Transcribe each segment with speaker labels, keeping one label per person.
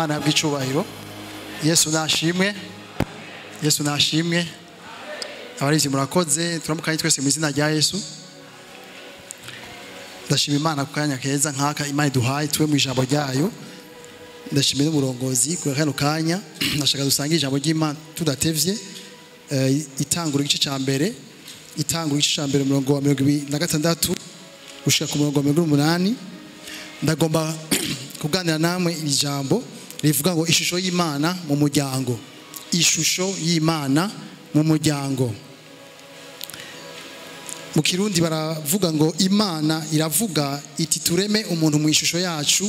Speaker 1: Imana yabwe icubahiro. Yesu nashimwe. Yesu nashimwe. Abarizi murakoze, turamukanye twese mu izina rya Yesu. Ndashima Imana ku kanya keza nkaka Imana iduhaye tuwe mu ijambo ryayo. Ndashimira umurongozi ku kano kanya. Ndashaka dusange ijambo ry'Imana tudatevye. Itangura igice ca mbere, itangura igice ca mbere umurongo wa 26 gushika ku murongo wa 28. Ndagomba kuganira namwe ijambo rivuga ngo ishusho y'Imana mu muryango. Ishusho y'Imana mu muryango. Mu Kirundi baravuga ngo Imana iravuga iti tureme umuntu mu ishusho yacu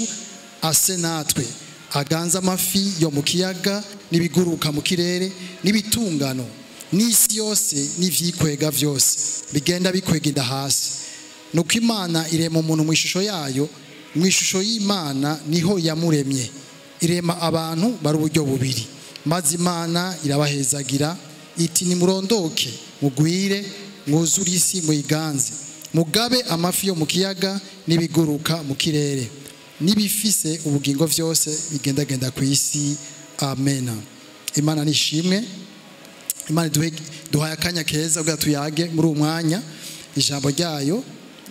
Speaker 1: ase natwe, aganza amafi yo mu kiyaga n'ibiguruka mu kirere n'ibitungano n'isi yose n'ivyikwega vyose bigenda bikwega inda hasi. Nuko Imana irema umuntu mu ishusho yayo, mu ishusho y'Imana niho yamuremye, irema abantu bari uburyo bubiri. Maze Imana irabahezagira iti nimurondoke mugwire mwuzure isi muyiganze, mugabe amafi yo mu kiyaga n'ibiguruka mu kirere n'ibifise ubugingo vyose bigendagenda ku isi. Amen. Imana nishimwe. Imana duhaye akanya keza kugira tuyage muri uyu mwanya ijambo ryayo.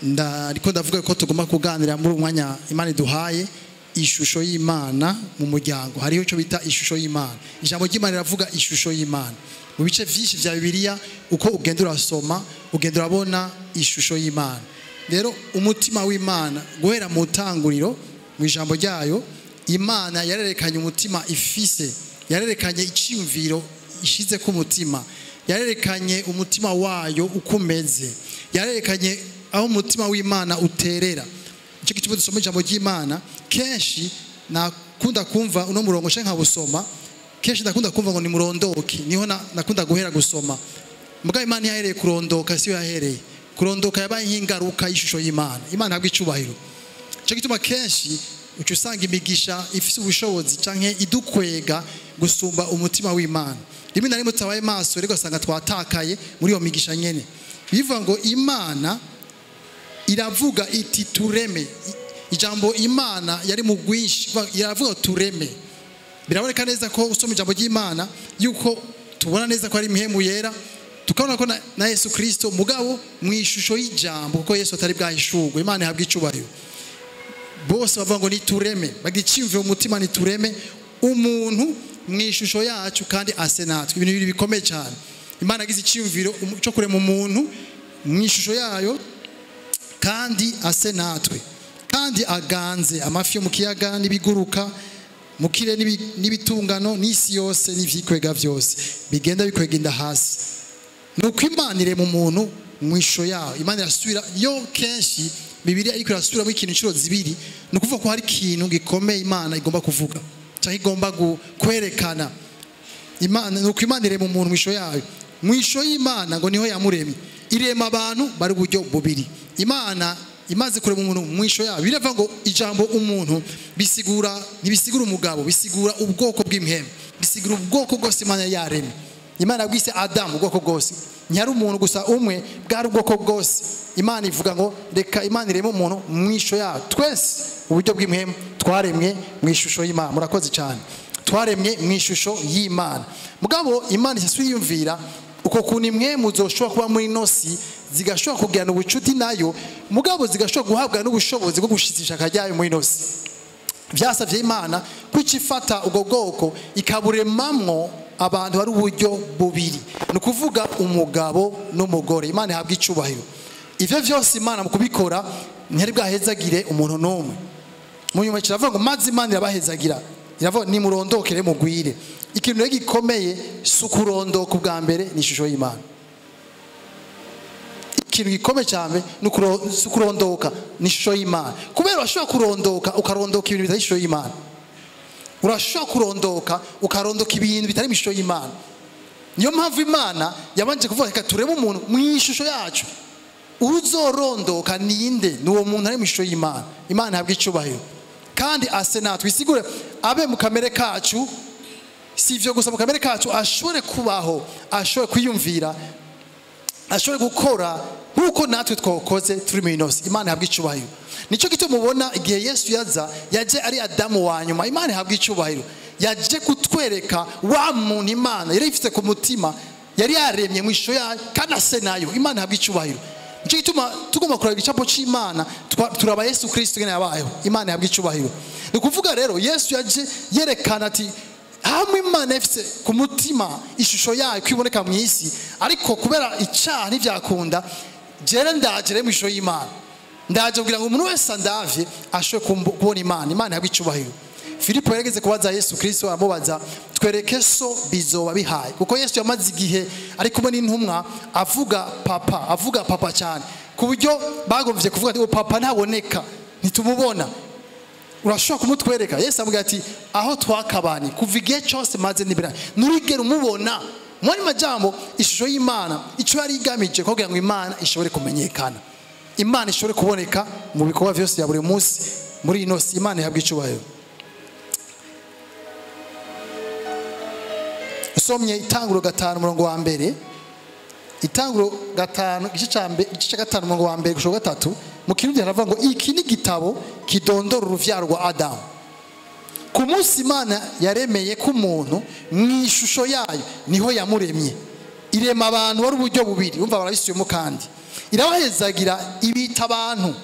Speaker 1: Ndariko ndavuga ko tugomba kuganira muri uyu mwanya Imana iduhaye ishusho y'Imana mu muryango. Hariho ico bita ishusho y'Imana. Ijambo ry'Imana riravuga ishusho y'Imana mu bice vyinshi vya Bibiliya. Uko ugenda urasoma ugenda urabona ishusho y'Imana. Rero umutima w'Imana guhera mu tanguriro mu ijambo ryayo, Imana yarerekanye umutima ifise, yarerekanye iciyumviro ishize ku mutima, yarerekanye umutima wayo uko umeze, yarerekanye aho umutima w'Imana uterera. Icyo gituma dusoma ijambo ry'Imana kenshi nakunda kumva uno murongo nshaka nkabusoma kenshi, ndakunda kumva ngo nimurondoke, niho nakunda guhera gusoma. Mugabo Imana yahereye kurondoka, siyo yahereye kurondoka, yabaye nk'ingaruka y'ishusho y'Imana. Imana habwa icubahiro. Icyo gituma kenshi uca usanga imigisha ifise ubushobozi canke idukwega gusumba umutima w'Imana. Rimwe na rimwe tutabaye maso rero ugasanga twatakaye muri iyo migisha nyene. Bivuga ngo Imana iravuga iti tureme. Ijambo Imana yari mu gwinshi, iravuga tureme. Biraboneka neza ko usoma ijambo ry'Imana yuko tubona neza ko ari impemu yera, tukabona ko na Yesu Kristo mugabo mu ishusho y'ijambo, kuko Yesu atari bwahishurwe. Imana ihabwa icubahiro. Bose bavuga ngo nitureme, bagicimvira umutima nitureme umuntu mu ishusho yacu kandi ase natwe. Ibintu bibiri bikomeye cyane. Imana agize iciyumviro cyo kurema umuntu mu ishusho yayo kandi ase natwe, kandi aganze amafi yo mu kiyaga n'ibiguruka mu kirere n'ibitungano n'isi yose n'ivyikwega vyose bigenda bikwega inda hasi. Nuko Imana irema umuntu mu ishusho yayo. Imana irasubira yo kenshi Bibiliya iriko irasubiramo ikintu inshuro zibiri, ni ukuvuga ko hari ikintu gikomeye Imana igomba kuvuga cyangwa igomba kwerekana. Imana nuko Imana irema umuntu mu ishusho yayo. Mu ishusho y'Imana ngo niho yamuremye, irema abantu bari uburyo bubiri. Imana imaze kurema umuntu mu ishusho yayo, biravuga ngo ijambo umuntu bisigura, ntibisigura umugabo, bisigura ubwoko bw'impemu, bisigura ubwoko bwose Imana yaremye. Imana yabwise Adamu ubwoko bwose, ntiyari umuntu gusa umwe, bwari ubwoko bwose. Imana ivuga ngo reka Imana ireme umuntu mu ishusho yayo. Twese uburyo bw'impemu twaremwe mu ishusho y'Imana. Murakoze cyane. Twaremwe mu ishusho y'Imana. Mugabo Imana isubiyumvira uko kuntu impwemu zoshobora kuba muri nosi zigashobora kugirana ubucuti nayo, mugabo zigashobora guhabwa n'ubushobozi bwo gushitsa ishaka ryayo muri nosi. Vyasavye Imana kwicifata ubwo bwoko ikaburemamwo abantu bari uburyo bubiri, ni ukuvuga umugabo n'umugore. Imana ihabwa icubahiro. Ivyo vyose Imana mu kubikora ntiyari bwahezagire umuntu n'umwe. Mu nyuma kiravuga ngo maze Imana irabahezagira, iravuga nimurondokere mugwire. Ikintu rero gikomeye si ukurondoka ubwa mbere, ni ishusho y'Imana. Ikintu gikomeye cyane si ukurondoka, ni ishusho y'Imana. Kubera urashobora kurondoka ukarondoka ibintu bitari ishusho y'Imana. Urashobora kurondoka ukarondoka ibintu bitari mu ishusho y'Imana. Niyo mpamvu Imana yabanje kuvuga reka turebe umuntu mu ishusho yacu. Uzorondoka ninde? Ni uwo muntu ari mu ishusho y'Imana. Imana ihabwa icubahiro. Kandi ase natwe, isigure abe mu kamere kacu. Si ivyo gusa, mu kamere kacu ashobore kubaho, ashobore kwiyumvira, ashobore gukora Nkuko natwe twakoze turi mu inosi. Imana ihabwa icubahiro. Nico gituma mubona igihe Yesu yaza, yaje ari Adamu wa nyuma. Imana ihabwa icubahiro. Yaje kutwereka wa muntu Imana yari ifite ku mutima, yari yaremye mu ishusho yayo kandi ase nayo. Imana ihabwa icubahiro. Nico gituma tugomba kuraba igicapo c'Imana, turaba Yesu Kristo ngene yabayeho. Imana ihabwa icubahiro. Ni kuvuga rero Yesu yaje yerekana ati hamwe Imana ifite ku mutima ishusho yayo kwiboneka mu isi, ariko kubera icyaha ntibyakunda, jere ndaje mu ishusho y'Imana, ndaje kugira ngo umuntu wese andavye ashobore kubona Imana. Imana ihabwa icubahiro. Filipo yarageze kubaza Yesu Kristo, aramubaza twereke so bizoba bihaye, kuko Yesu yamaze igihe ari kumwe n'intumwa avuga papa, avuga papa cyane, ku buryo bagomvye kuvuga ati papa ntaboneka, ntitumubona, urashobora kumutwereka? Yesu avuga ati aho twakabanye kuva igihe cyose maze nibira nurigera umubona. Muri majambo ishusho y'Imana ico yari igamije kugira ngo Imana ishobore kumenyekana, Imana ishobore kuboneka mu bikorwa byose ya buri munsi muri ino si. Imana ihabwa icubahiro. Usomye Itanguro 5 umurongo wa mbere, Itanguro 5 igice ca mbere, igice ca 5 umurongo wa mbere gushika 3, mu Kirundi haravuga ngo iki ni igitabo kidondora uruvyaro rwa Adamu. Ku munsi Imana yaremeye ko umuntu mu ishusho yayo niho yamuremye, irema abantu wari uburyo bubiri, umva barabisubiyemo kandi irabahezagira ibita abantu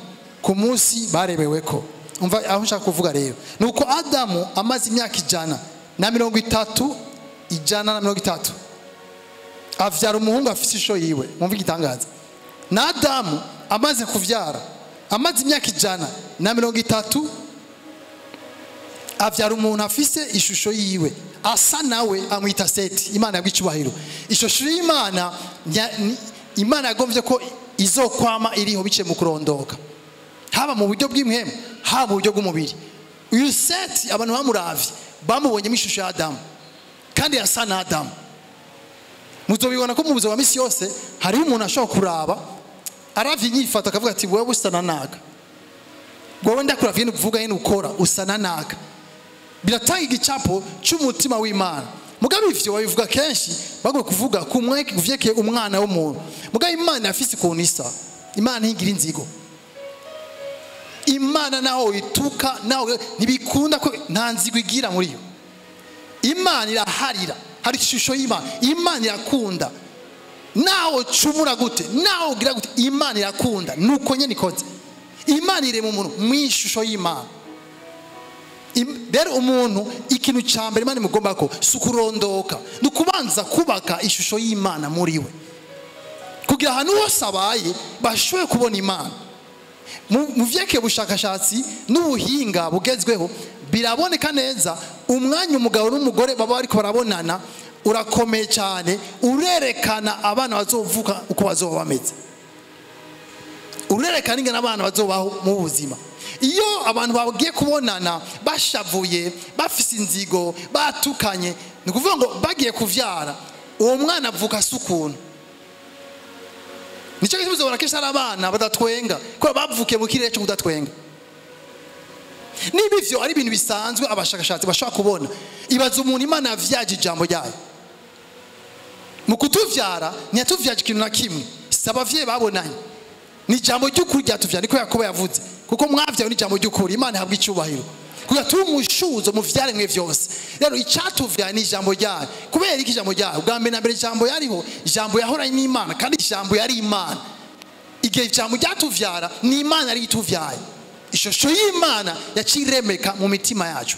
Speaker 1: ku munsi barebeweko. Umva aho nshaka kuvuga rero nuko Adamu amaze imyaka 130, 130 avyara umuhungu afise ishusho yiwe. Mwumva igitangaza, na Adamu amaze kuvyara amaze imyaka 130 avyara umuntu afise ishusho yiwe asa nawe, amwita Seti. Imana yabwa icubahiro. Ishusho y'Imana, Imana yagomvye ko izokwama iriho bice mu kurondoka, haba mu buryo bw'imhemu, haba mu buryo bw'umubiri. Uyu Seti abantu bamuravye bamubonyemo ishusho ya Adamu kandi yasa na Adamu. Muzobibona ko mu buzima bwa misi yose hariho umuntu ashobora kuraba aravye inyifata akavuga ati wewe usa na naka, wewe ndakuravye n'uvuga yene ukora usa na naka. Biratanga igicapo cy'umutima w'Imana. Mugabe ivyo babivuga kenshi bagwe kuvuga ku mweke kuvyekeye umwana w'umuntu. Mugabe Imana afise ukuntu isa. Imana ntigira inzigo. Imana naho ituka naho ntibikunda ko nta nzigo igira muri yo. Imana iraharira, hari ishusho y'Imana. Imana irakunda. Naho cumura gute, naho ugira gute, Imana irakunda. Nuko nyene ikoze. Imana irema umuntu mu ishusho y'Imana. Rero umuntu ikintu ca mbere Imana imugomba ko si ukurondoka, ni ukubanza kubaka ishusho y'Imana muri we, kugira ahantu hose abaye bashobore kubona Imana. Mu vyerekeye ubushakashatsi n'ubuhinga bugezweho biraboneka neza umwanya umugabo n'umugore baba bariko barabonana urakomeye cyane, urerekana abana bazovuka uko bazoba bameze, urerekana ingene abana bazobaho mu buzima. Iyo abantu bagiye kubonana bashavuye, bafise inzigo, batukanye, ni kuvuga ngo bagiye kuvyara, uwo mwana avuka asukuntu. Nico gituma uzobona kenshi ari abana badatwenga, kuko bavukiye mu kirere cyo kudatwenga. Niba ivyo ari ibintu bisanzwe abashakashatsi bashobora kubona, ibaza umuntu Imana yavyaje ijambo ryayo. Mu kutuvyara ntiyatuvyaje ikintu na kimwe, si abavyeyi babonanye, ni ijambo ry'ukuri ryatuvyara, niko Yakobo yavuze, kuko mwavyawe n'ijambo ry'ukuri. Imana ihabwa icubahiro kugira tube umushuzo mu vyaremwe vyose. Rero icatuvyaye ni ijambo ryayo. Kubera iki ijambo ryayo? Bwa mbere na mbere ijambo yariho, ijambo yahoranye n'Imana, kandi ijambo yari Imana. Igihe ijambo ryatuvyara ni Imana yari ituvyaye. Ishusho y'Imana yaciye iremeka mu mitima yacu.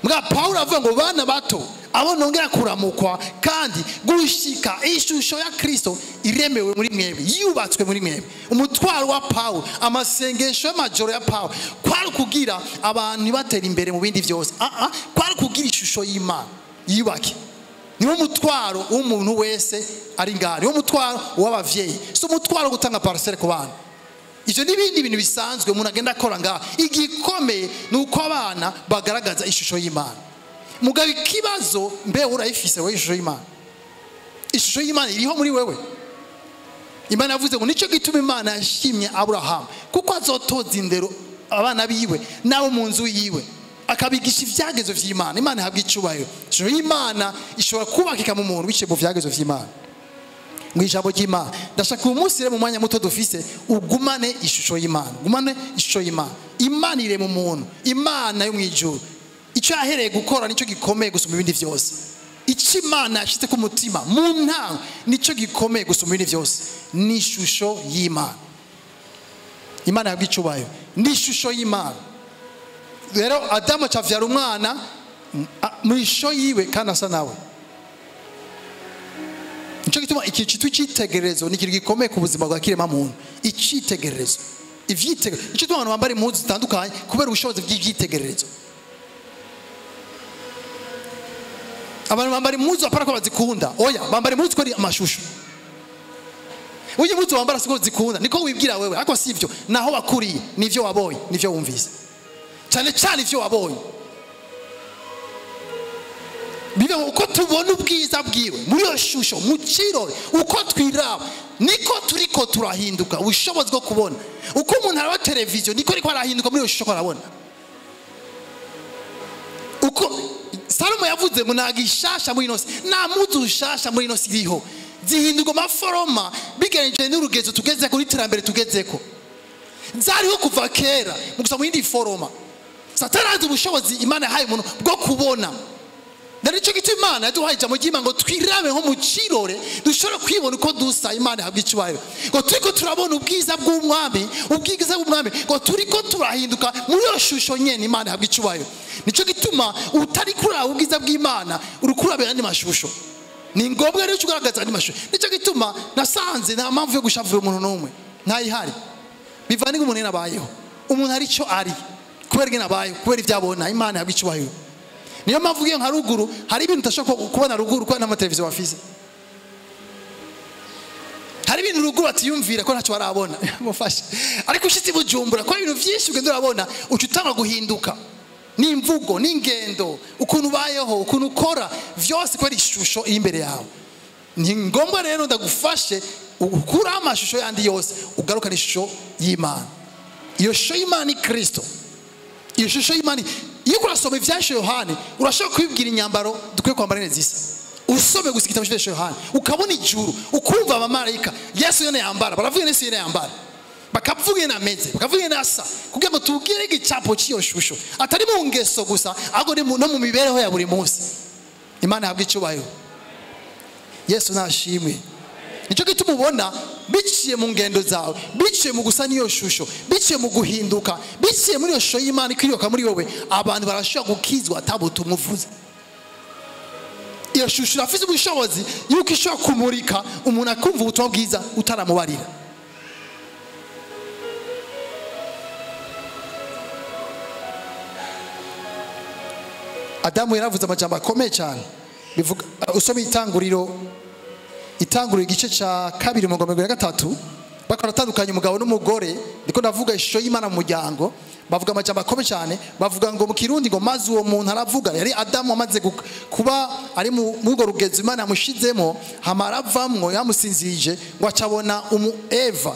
Speaker 1: Mbwa Paulo avuga ngo bana bato abo nongera kuramukwa kandi gushika ishusho ya Kristo iremewe muri mwebwe, yubatswe muri mwebwe. Umutwaro wa Paulo, amasengesho y'amajoro ya Paulo kwari kugira abantu batera imbere mu bindi byose, kwari kugira ishusho y'Imana yubake. Niwo mutwaro w'umuntu wese ari ngaho, niwo mutwaro w'abavyeyi. Si umutwaro gutanga parcelle ku bana, ivyo n'ibindi bintu bisanzwe umuntu agenda akora ngaho. Igikomeye ni uko abana bagaragaza ishusho y'Imana. Mugabe ikibazo, mbe urayifise wewe ishusho y'Imana? Ishusho y'Imana iriho muri wewe. Imana yavuze ngo nico gituma Imana yashimye Abraham, kuko azotoza indero abana biwe nabo mu nzu yiwe, akabigisha ivyagezo vy'Imana. Imana ihabwa icubahiro. Ishusho y'Imana ishobora kubakika mu muntu biciye mu vyagezo vy'Imana. Mu ijambo ry'Imana ndashaka uyu munsi rero mu mwanya muto dufise ugumane ishusho y'Imana, ugumane ishusho y'Imana. Imana irema umuntu, Imana yo mu ijuru icyo yahereye gukora nicyo gikomeye gusumba ibindi byose. Icyo Imana yashyize ku mutima mu ntango nicyo gikomeye gusumba ibindi byose, ni ishusho y'Imana. Imana yahabwa icyubahiro, ni ishusho y'Imana. Rero Adamu acavyara umwana mu ishusho yiwe kandi asa nawe. Nicyo gituma iki cyitwa icyitegererezo ni ikintu gikomeye ku buzima bwa kirema muntu. Icyitegererezo, ivyitegererezo. Nicyo gituma abantu bambara impuzu zitandukanye kubera ubushobozi bw'ivyitegererezo. Abantu bambara impuzu apara ko bazikunda, oya, bambara impuzu ko ari amashusho. Uyu impuzu wambara siko zikunda, niko wibwira wewe, ariko sivyo. Naho wakuriye, nivyo wabonye, nivyo wumvise, cyane cyane ivyo wabonye. Bibe uko tubona ubwiza bwiwe muri iyo shusho mu kirore, uko twiraba niko turiko turahinduka. Ubushobozi bwo kubona, uko umuntu araba televiziyo niko ariko arahinduka muri iyo shusho arabona. Uko Salomo yavuze ngo nta gishasha muri ino si, nta muzu ushasha muri ino si iriho, zihindurwa amaforoma bigereranije n'urugezo tugezeko n'iterambere tugezeko. Zariho kuva kera mu gusa mu yindi foroma. Satani azi ubushobozi Imana yahaye umuntu bwo kubona. Nicyo gituma Imana yaduhaye ijambo ry'Imana ngo twirabe nko mu kirore, dushobore kwibona uko dusa. Imana ihabwa icyubahiro. Ngo turiko turabona ubwiza bw'umwami, ubwiza bw'umwami, ngo turiko turahinduka muri iyo shusho nyene. Imana ihabwa icyubahiro. Nicyo gituma utari kuraba ubwiza bw'Imana, uri kurabera andi mashusho. Ni ngombwa rero kugaragaza andi mashusho. Nicyo gituma nasanze nta mpamvu yo gushavura umuntu n'umwe, ntayihari. Bivana n'umuntu nyene abayeho. Umuntu ari cyo ari kubera ingene abayeho, kubera ibyo abona. Imana ihabwa icyubahiro. Niyo mpamvu ugiye nka ruguru hari ibintu utashobora kubona ruguru kuko nta mateleviziyo bafise. Hari ibintu ruguru batiyumvira ko ntacyo barabona, mufashe. Ariko ushitse i Bujumbura ko ibintu byinshi ugenda urabona, uca utanga guhinduka. N'imvugo, n'ingendo, ukuntu ubayeho, ukuntu ukora, vyose kubera ishusho iri imbere yawe. Ni ngombwa rero ndagufashe ukuraho amashusho yandi yose, ugarukane ishusho y'Imana. Iyo shusho y'Imana ni Kristo. Iyo shusho y'Imana, iyo urasoma ivyashe Yohani, urashobora kwibwira inyambaro dukwiye kwambara neza zisa. Usome gusa igitabo cy'Ivyashe Yohani, ukabona ijuru, ukumva abamarayika, Yesu yene yambara, baravuga Yesu yene yambara. Bakavuga yene ameze, bakavuga yene asa, kugira ngo tubwire igicapo cy'iyo shusho. Atari mu ngeso gusa, ahubwo no mu mibereho ya buri munsi. Imana ihabwe icyubahiro. Yesu nashimwe. Nicyo gituma ubona biciye mu ngendo zawe, biciye mu gusa n'iyo shusho, biciye mu guhinduka, biciye muri iyo shusho y'Imana ikwiruka muri wowe, abantu barashobora gukizwa atabutumwa uvuze. Iyo shusho irafise ubushobozi yuko ishobora kumurika umuntu akumva ubutumwa bwiza utaramubarira. Adamu yaravuze amajambo akomeye cyane. Bivuga usome itanguriro igice ca 2 umurongo 23, bakora atandukanye umugabo n'umugore. Ndiko ndavuga ishusho y'Imana mu muryango. Bavuga amajambo akomeye cyane, bavuga ngo mu Kirundi ngo maze uwo muntu aravuga. Yari Adamu amaze kuba ari mu urwo rugezo Imana yamushizemo, hama aravamwo yamusinzije ngo acabona Eva.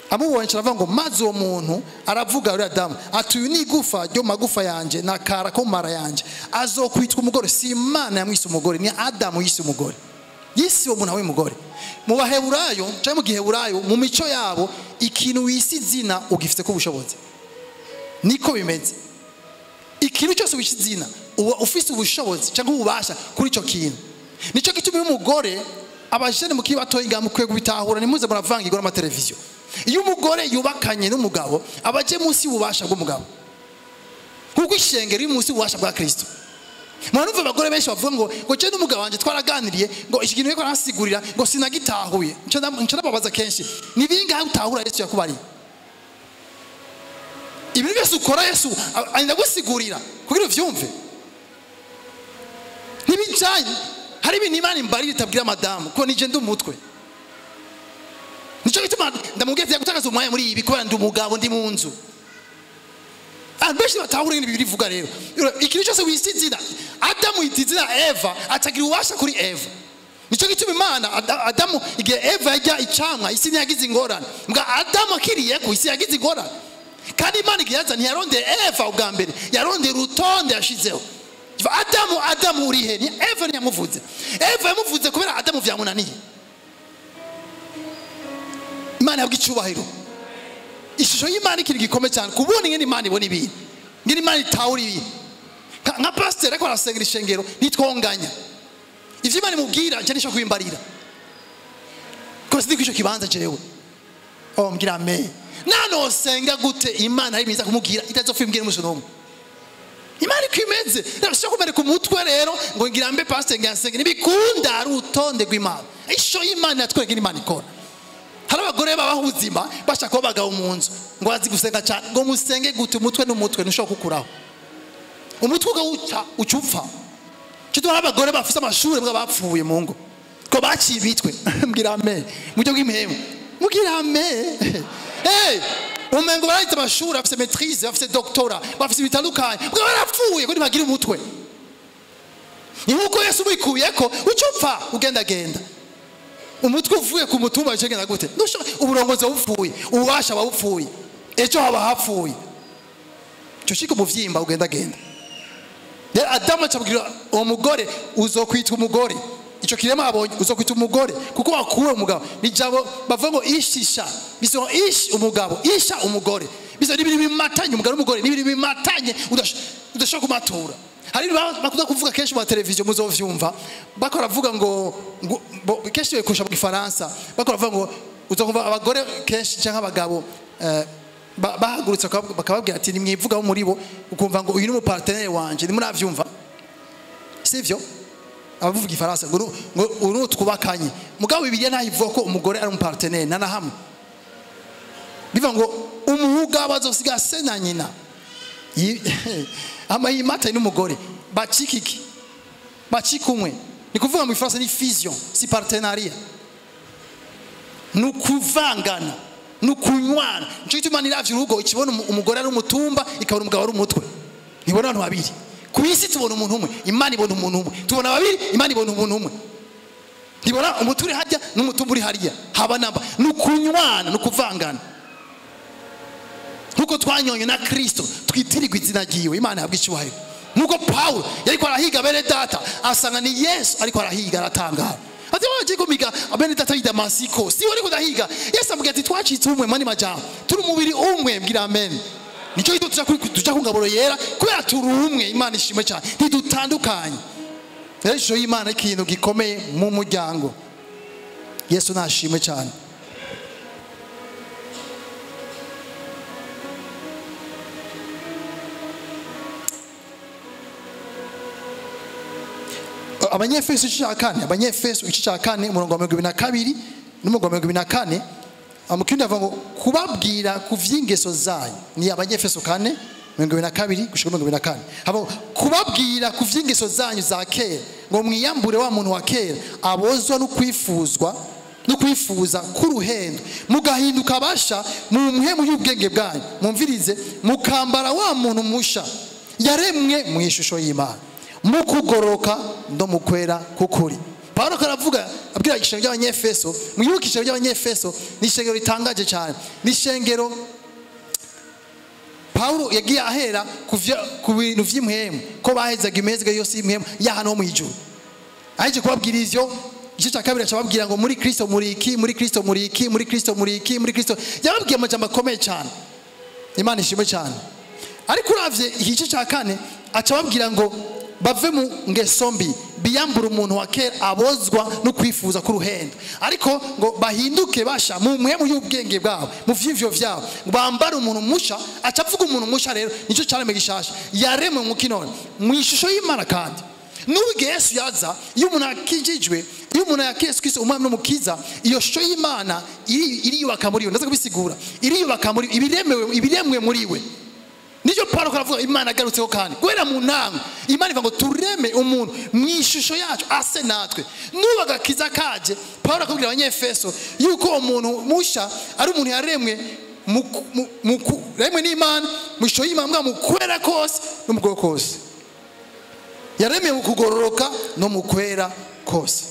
Speaker 1: Amubonye aravuga ngo maze uwo muntu aravuga, uri Adamu, ati uyu ni igufa ryo magufa yanje na kara ko mara yanje, azokwitwa umugore. Si Imana yamwise umugore, ni Adamu yise umugore. Yisi uwo muntu awe mugore. Mu Baheburayo cyangwa mu Giheburayo, mu mico yabo, ikintu wisi izina ugifite ko ubushobozi. Niko bimeze. Ikintu cyose wisi izina uba ufise ubushobozi cyangwa ububasha kuri ico kintu. Nico gituma umugore abajene mu kibato inga mukwiye kubitahura, nimuze muravangirwa n'amateleviziyo. Iyo umugore yubakanye n'umugabo abaje munsi y'ububasha bw'umugabo, kuko ishengero iri munsi y'ububasha bwa Kristo. Mwarumva abagore benshi bavuga ngo je n'umugabo wanje twaraganiriye ngo iki kintu ariko aransigurira ngo sinagitahuye. Nca ndababaza kenshi, ni bingahe utahura Yesu yakubariye? Ibintu byose ukora Yesu ndagusigurira kugira uvyumve. Ntibijanye. Hari ibintu Imana imbarira itabwira madamu ko nije ndi umutwe. Nico gituma ndamubwiye ati gutakaza umwanya muri ibi kubera ndi umugabo ndi mu nzu. Abantu benshi batahura ibintu birivuga rero. Ikintu cyose wisi izina, Adamu yita izina Eva, atagira ububasha kuri Eva. Nico gituma Imana Adamu igihe Eva yajya icamwa isi ntiyagize ingorane. Mbwa Adamu akiriye ku isi yagize ingorane. Kandi Imana igihe yaza ntiyarondeye Eva ubwa mbere, yarondeye urutonde yashizeho. Adamu, Adamu uri he? Ni Eva ntiyamuvuze. Eva yamuvuze kubera Adamu vyamunaniye. Imana yabwa icubahiro. Ishusho y'Imana ikintu gikomeye cyane kubona ingene Imana ibona ibintu, ingene Imana itahura ibintu. Nka pastor ariko arasengera ishengero nitwonganya ivyo Imana imubwira nje nisho kwimbarira ko sindi kwico kibanza jewe. Oh mbwira amen. Nano senga gute Imana ari mwiza kumubwira itazofimbwira umunsi n'umwe. Imana ikimeze ndashaka kumereka umutwe rero ngo ngira mbe pastor ngasenge nibikunda ari utonde rw'Imana. Isho y'Imana yatwereka Imana ikora. Hari abagore babaho ubuzima bashaka kuba abagabo mu nzu ngo bazi gusenga cyane ngo musenge gute umutwe n'umutwe ntushobora kukuraho. Umutwe ugawuca ucupfa. Cyo hari abagore bafise amashuri mbwa bapfuye mu ngo ko baciye bitwe. Mbwira amen. Mujye bw'impemu. Mbwira amen. Hey, umengo barahita amashuri bafise maîtrise, bafise doctorat, bafise bitandukanye mbwa barapfuye ko ntibagira umutwe. Ni nkuko Yesu wikuyeko ucupfa ugenda genda. Umutwe uvuye ku mutumba ucegenda gute? Uburongozi bupfuye, ububasha bupfuye, ejo haba hapfuye. Cyo shika umuvyimba ugenda genda. Rero Adamu acabwira uwo mugore uzokwitwa umugore. Ico kirema abonye uzokwitwa umugore kuko wakuwe umugabo. Ni jambo bavuga ngo ishisha, biso ish umugabo, isha umugore. Biso nibiri bimatanye umugabo n'umugore, nibiri bimatanye udashobora kumatura. Hari bakunda kuvuga kenshi mu televiziyo muzovyumva bakora vuga ngo kenshi bekusha mu Gifaransa bakora vuga ngo uzokumva abagore kenshi cyangwa abagabo bahagurutse bakababwira ati nimwivuga muri bo ukumva ngo uyu ni umupartenaire wanje nimuravyumva sivyo abavuga Igifaransa ngo uru twubakanye. Mugabo Bibiliya ntayivuga ko umugore ari umupartenaire na hamwe. Bivuga ngo umuhuga bazosiga se na nyina ama yimata n'umugore bacikiki bacikumwe. Ni kuvuga mu Ifaransa ni fusion, si partenariat, nukuvangana nukunywana. Nico gituma niravye urugo ikibona umugore ari umutumba ikabona umugabo ari umutwe. Ntibona abantu babiri ku isi, tubona umuntu umwe, Imana ibona umuntu umwe. Tubona babiri, Imana ibona umuntu umwe. Ntibona umuturi hajya n'umutumba uri hariya haba namba. Nukunywana nukuvangana nkuko twanyonye na Kristo twitirirwa izina ryiwe. Imana yabwa icyubahiro. Nkuko Paulo yariko arahiga bene data asanga ni Yesu ariko arahiga aratangara. Ati waje kumiga bene data i Damasiko si wari kudahiga. Yesu amubwira ati twacitse umwe mani majambo turi umubiri umwe. Mbwira amen. Nico gito tuja ku ngaburo yera kubera turi umwe. Imana ishimwe cyane ntidutandukanye. Rero ishusho y'Imana ikintu gikomeye mu muryango. Yesu nashimwe cyane. Abanyefeso igice cya kane, Abanyefeso igice cya kane umurongo wa 22 n'umurongo wa 24, amukindi avuga ngo kubabwira ku vy'ingeso zanyu. Ni Abanyefeso 4 22 gushika 24. Habo kubabwira ku vy'ingeso zanyu za kera ngo mwiyambure wa muntu wa kera abozwa no kwifuzwa no kwifuza k'uruhendo mugahinduka basha mu muhemu y'ubwenge bwanyu. Mumvirize mukambara wa muntu musha yaremwe mu ishusho y'Imana mukugoroka ndo mukwera kukuri. Paulo karavuga abwira ishengero ry'Abanyefeso. Mwibuke ishengero ry'Abanyefeso ni ishengero ritangaje cyane. Ni ishengero Paulo yagiye ahera ku bintu vy'impwemu ko bahezaga imezwe yose y'impwemu y'ahantu ho mu ijuru. Aje kubabwira ivyo igice cya kabiri acababwira ngo muri Kristo muri iki, muri Kristo muri iki, muri Kristo muri iki, muri Kristo. Yababwiye amajambo akomeye cyane. Imana ishimwe cyane. Ariko uravye igice cya kane acababwira ngo bave mu ngeso mbi biyambura umuntu wa kera abozwa no kwifuza k'uruhendo, ariko ngo bahinduke basha mu muhemu y'ubwenge bwabo mu vyivyo vyabo bambara umuntu musha. Acavuga umuntu musha rero nico cyaremwe gishasha yaremwe mu kinone mu ishusho y'Imana. Kandi n'ubwo Yesu yaza iyo umuntu akijijwe, iyo umuntu yakiriye Yesu Kristo umwami n'umukiza, iyo shusho y'Imana iriyubaka muri we. Ndaza kubisigura. Iriyubaka muri ibiremewe ibiremwe muri we. Nijo Paulo karavuga Imana agarutseho kandi guhera mu ntango Imana ivuga ngo tureme umuntu mu ishusho yacu ase natwe. Nuba agakiza kaje Paulo akabwira Abanyefeso yuko umuntu musha ari umuntu yaremwe remwe n'Imana mu ishusho y'Imana mu kwera kose no mu bwoko kose. Yaremwe mu kugororoka no mu kwera kose.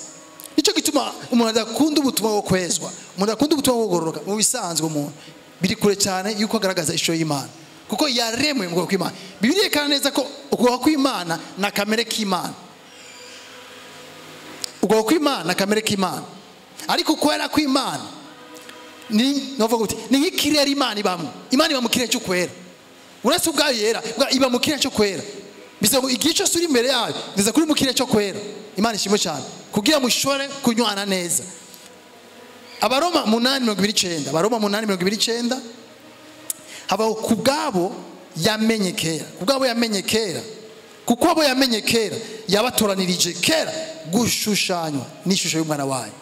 Speaker 1: Nico gituma umuntu adakunda ubutumwa bwo kwezwa, umuntu adakunda ubutumwa bwo kugororoka mu bisanzwe umuntu biri kure cyane yuko agaragaza ishusho y'Imana kuko yaremwe mu bwoko kw'Imana. Bibiliya yerekana neza ko ukuboko kw'Imana na kamere k'Imana, ukuboko kw'Imana na kamere k'Imana, ariko kwera kw'Imana Ni novuga gute? Ni nk'ikirere Imana ibamo. Imana iba mu kirere cyo kwera. Uretse ubwayo yera, iba mu kirere cyo kwera. Bivuze ngo igihe cyose uri imbere yayo, ngeze kuri mu kirere cyo kwera. Imana ishimwe cyane. Kugira mushobore kunywana neza. Abaroma 8:29, Abaroma 8:29 habaho kubwabo yamenye kera. Kubwabo yamenye kera. Kuko abo yamenye kera yabatoranirije kera gushushanywa n'ishusho y'umwana wayo.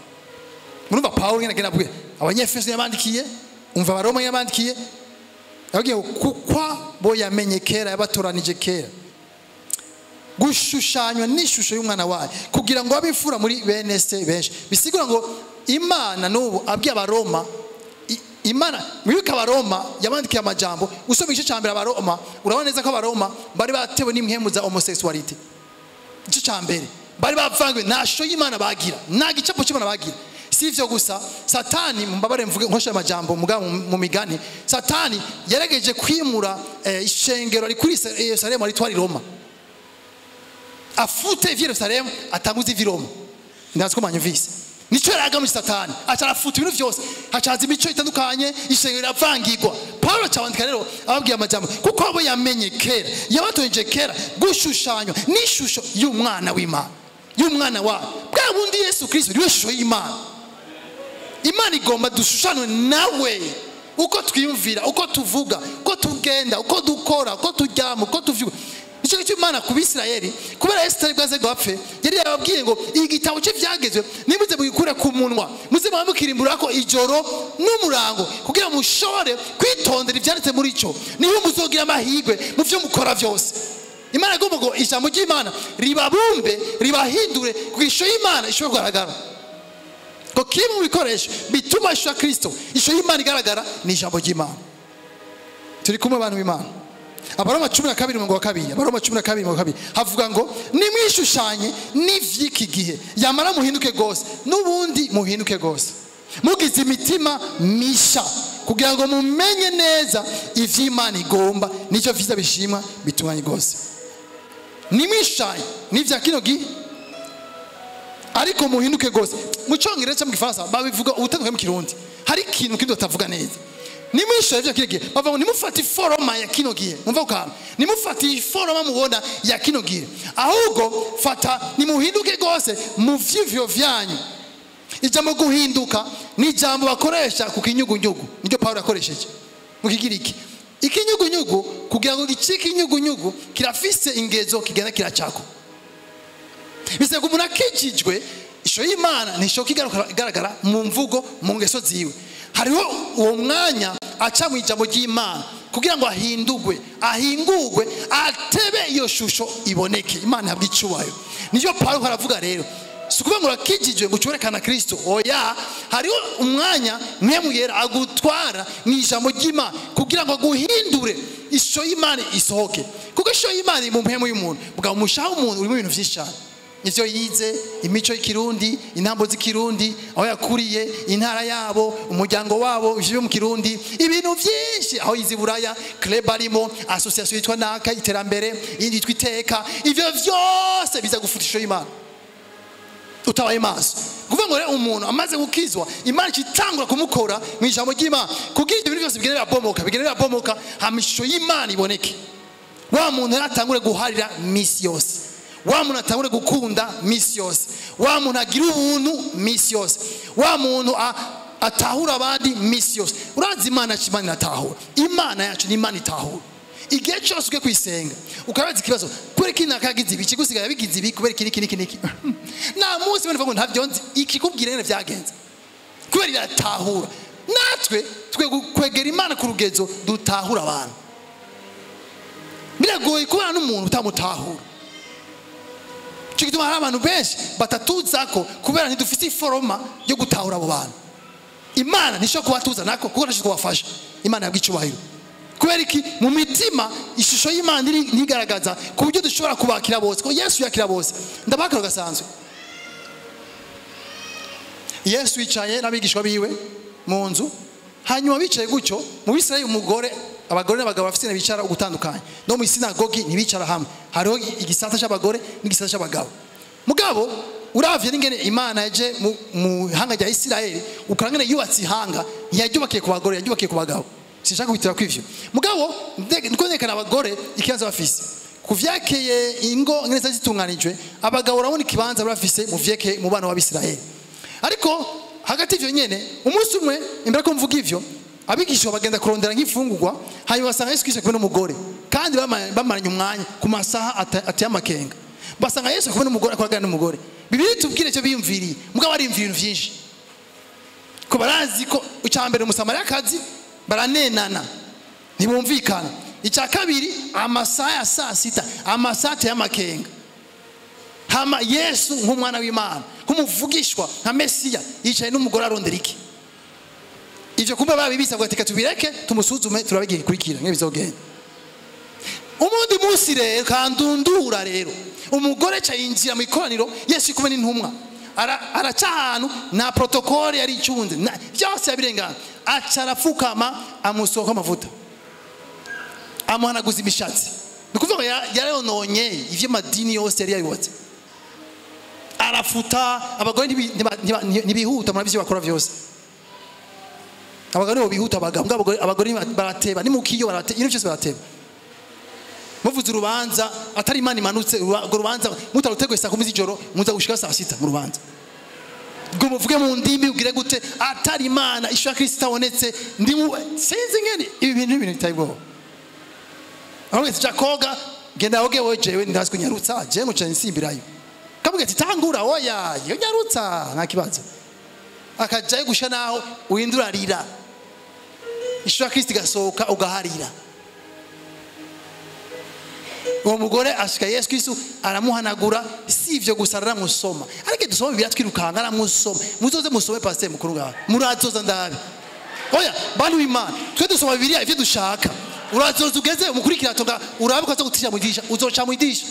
Speaker 1: Murumva Paulo nyene agenda abwira Abanyefeso yabandikiye, umva Abaroma yabandikiye, yababwiye kuko abo yamenye kera yabatoranije kera gushushanywa n'ishusho y'umwana wayo kugira ngo abifura muri bene se benshi. Bisigura ngo Imana n'ubu abwiye Abaroma, Imana mwibuka Abaroma yabandikiye amajambo. Usoma igice cya mbere Abaroma urabona neza ko Abaroma bari batewe n'impwemu za homosexuality. Igice cya mbere bari bavangwe, nta shusho y'Imana bagira, nta gicapo cy'Imana bagira. Si ivyo gusa, Satani, mumbabare mvuge nkosha amajambo mugabo mu migani, Satani yarageje kwimura ishengero ari kuri Yerusalemu ari twari Roma, afute Yerusalemu atanguze ivi Roma. Ndazi ko manyumvise. Nico yaragamije Satani, aca arafuta ibintu vyose, hacaza imico itandukanye, ishengero iravangirwa. Paulo acabandika rero ababwiye amajambo kuko abo yamenye kera yabatoranije kera gushushanywa n'ishusho y'umwana w'Imana, y'umwana wayo. Bwa bundi Yesu Kristo niwe shusho y'Imana. Imana igomba dushushanwe nawe, uko twiyumvira, uko tuvuga, uko tugenda, uko dukora, uko turyama, uko tuvyuka. Nicyo gituma Imana ku Bisirayeli, kubera Yesu atari bwaze ngo apfe, yari yababwiye ngo igitabo cye vyagezwe nimuze mugikure ku munwa, muze mwamukirimbura ko ijoro n'umurango, kugira mushobore kwitondera ivyanditse muri cyo, niho muzogira amahirwe mu vyo mukora vyose. Imana igomba ngo ijambo ry'Imana ribabumbe, ribahindure kugira ishusho y'Imana ishobore kugaragara. Ko kimwe mu bikoresho bituma ishusho ya Kristo, ishusho y'Imana igaragara ni ijambo ry'Imana. Turi kumwe abantu b'Imana. Abaroma 12:2, Abaroma 12:2 havuga ngo nimwishushanye n'ivy'iki gihe, yamara muhinduke gose, n'ubundi muhinduke gose, mugize imitima misha, kugira ngo mumenye neza ivy'Imana igomba, nicyo vyiza bishimwa bitunganye gose. Nimwishushanye n'ivya kino gihe, ariko muhinduke gose. Mu Congereza mu Gifaransa babivuga ubutandukanye mu Kirundi, hari ikintu kindi batavuga neza. Nimwishushanye ivya kino gihe, bavuga ngo nimufate iforoma ya kino gihe. Mumva ukantu, nimufate iforoma mubona ya kino gihe, ahubwo fata nimuhinduke gose mu vyivyo vyanyu. Ijambo guhinduka ni ijambo bakoresha ku kinyugunyugu, niryo Paulo yakoresheje mu Kigiriki. Ikinyugunyugu kugira ngo gicike inyugunyugu kirafise ingezo kigenda kiracako. Bise ngo umuntu akijijwe, ishusho y'Imana ntishoka igaragara mu mvugo, mu ngeso ziwe. Hariho uwo mwanya aca mu ijambo ry'Imana kugira ngo ahindurwe, ahingurwe, atebe iyo shusho iboneke. Imana ihabwe icubahiro. Nivyo Paulo aravuga rero. Si ukuvuga ngo urakijijwe ngo ucorekana Kristo, oya, hariho umwanya Mpwemu Yera agutwara mu ijambo ry'Imana kugira ngo aguhindure, ishusho y'Imana isohoke. Kuko ishusho y'Imana iri mu mpwemu y'umuntu, bwa umushaha w'umuntu urimo ibintu vyinshi cane. Ivyo yize, imico y'ikirundi, intambo z'ikirundi, aho yakuriye, intara yabo, umuryango wabo, ivyo mu Kirundi, ibintu vyinshi, aho yize Buraya, club arimo, association yitwa naka iterambere, iyindi yitwa iteka, ivyo vyose biza gufuta ishusho y'Imana. Utabaye maso. Kuvuga ngo rero umuntu amaze gukizwa, Imana itangura kumukora mu ijambo ry'Imana kugira ibintu byose bigende birabomoka, bigende birabomoka, hama ishusho y'Imana iboneke. Wa muntu atangure guharira misi yose, wa muntu atangure gukunda misi yose, wa muntu agira ubuntu misi yose, wa muntu atahura abandi misi yose. Urazi Imana yacu, Imana iratahura. Imana yacu ni Imana itahura. Igihe cyose ugiye kuyisenga ukabaza ikibazo, kubera iki nakagize ibi, ikigusigaye yabigize ibi, kubera iki niki niki niki. Nta munsi bane bavuga ngo ntabyo nzi, ikikubwira nyene vyagenze. Kubera iratahura. Natwe twe kwegera Imana ku rugezo dutahura abantu. Biragoye kubana n'umuntu utamutahura. Cyo gituma hari abantu benshi batatuzako kubera ntidufite iforoma yo gutahura abo bantu. Imana ntishobora kubatuza nako kuko ntashobora kubafasha. Imana yabwiye icubahiro. Kubera iki? Mu mitima ishusho y'Imana ntigaragaza ku buryo dushobora kubakira bose, ko Yesu yakira bose. Ndabakira gasanzwe. Yesu yicaye n'abigishwa biwe mu nzu, hanyuma bicaye gutyo mu Bisirayeli umugore, abagore n'abagabo bafite bicara ugutandukanye. No mu sinagogi ntibicara hamwe, hariho igisata cy'abagore n'igisata cy'abagabo. Mugabo Uravye n'ingene Imana yaje mu hanga rya Isirayeli, ukarangene yubatse ihanga, ntiyaryubakiye ku bagore, yaryubakiye ku bagabo. Sinshaka kwitira kw'ivyo. Mugabo ndiko nerekana abagore ikibanza bafise. Ku vyakeye ingo ngene zari zitunganijwe, abagabo urabona ikibanza bafise mu vyekeye mu bana b'Abisirayeli. Ariko hagati ivyo nyene, umunsi umwe imbere ko mvuga ivyo, abigishwa bagenda kurondera nk'imfungurwa, hanyuma basanga Yesu Kristo kumwe n'umugore, kandi bamaranye umwanya ku masaha ateye amakenga. Basanga Yesu kumwe n'umugore, akorana n'umugore. Bibiliya itubwire icyo biyumviriye, mugabo bariyumvira ibintu vyinshi. Ko barazi ko icya mbere Umusamariyakazi baranenana, ntibumvikana. Icya kabiri amasaha ya saa sita, amasaha ateye amakenga. Hama Yesu nk'umwana w'Imana, nk'umuvugishwa, nka Mesiya, yicaye n'umugore arondera iki? Ivyo kumbe babibisa ngo reka tubireke tumusuzume turabe igihe gikurikira nk'ibi bizogenda. Umundi munsi rero kandundura rero umugore ca yinjira mu ikoraniro, Yesu kumwe n'intumwa, araca ahantu nta protokole yari icunze, byose yabirengana, aca arapfukama amusohoka amavuta, amuhanaguza imishatsi. Ni ukuvuga ngo yarononye ivy'amadini yose yari yabibatse, arafuta. Abagore ntibihuta, murabizi bakora vyose. Abagore nibo bihuta, abagabo abagore barateba, ni mukiyo barateba, ibintu byose barateba. Muvuze urubanza atari Imana imanutse, urwo rubanza mutaruteguye saa 10 z'ijoro, muza gushika saa 6 mu rubanza. Ngo muvuge mu ndimi ugire gute, atari Imana ishaka Kristo itabonetse, ndi sinzi ngene ibi bintu ibintu bitari bwo. Aho ngeze koga, genda oge wowe, jewe ndazi kunyarutsa, jewe muca nsimbirayo. Kavuga ati tangura, oya, yo nyarutsa nta kibazo. Akajayo gusha naho uhindura rira. Ishaka Kristo igasohoka ugaharira. Uwo mugore ashika Yesu Kristo aramuhanagura, si ivyo gusa aramusoma. Ariko dusoma Bibiliya twirukanga, aramusoma. Muzoze musome pasteur mukuru ngaha. Murazoza ndabe. Oya, bantu b'Imana, twe dusoma Bibiliya ivyo dushaka. Urazoza ugeze umukurikira tonga, urabe ko azogutisha mu idisha, uzoca mu idisha.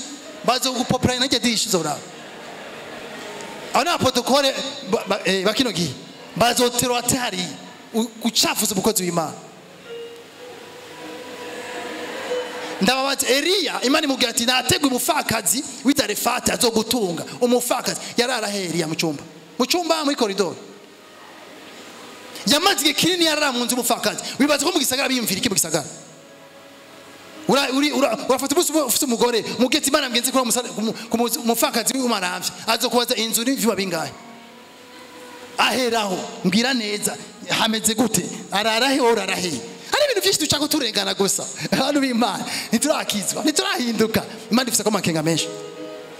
Speaker 1: Bazogupopera n'iryo disha uzoraba. Abo ni abaprotokole bakino gihe. Bazotera atari gucafuza umukozi w'Imana. Ndababaza Eliya, Imana imubwira ati nateguye umupfakazi w'Izarefati azogutunga. Umupfakazi yarara he Eliya? Mu cyumba, mu cyumba muri koridoro. Yamaze igihe kinini yarara mu nzu umupfakazi. Wibaza ko mu gisagara biyumvira iki mu gisagara? Urafata umunsi ufite umugore, mubwira ati Imana mgenzi kuri umupfakazi w'umaramvya azokubaza inzu n'ivyuma bingahe? Aheraho mbwira neza hameze gute, arara he, orara he? Hari ibintu byinshi dushaka turengana gusa. Abantu b'Imana ntiturakizwa, ntiturahinduka. Imana ifise ko amakenga menshi.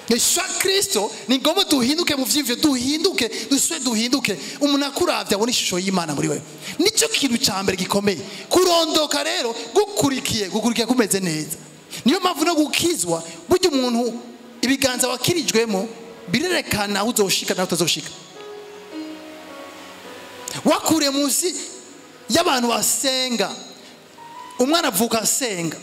Speaker 1: Yesu Kristo ni ngombwa duhinduke mu vyimvyo, duhinduke, duswe duhinduke. Umuntu akuravye abona ishusho y'Imana muri wewe. Nico kintu ca mbere gikomeye. Kurondoka rero gukurikiye kumeze neza. Niyo mpamvu no gukizwa, burya umuntu ibiganza wakirijwemo birerekana aho uzoshika naho utazoshika. Wakure munsi y'abantu basenga, umwana avuka asenga.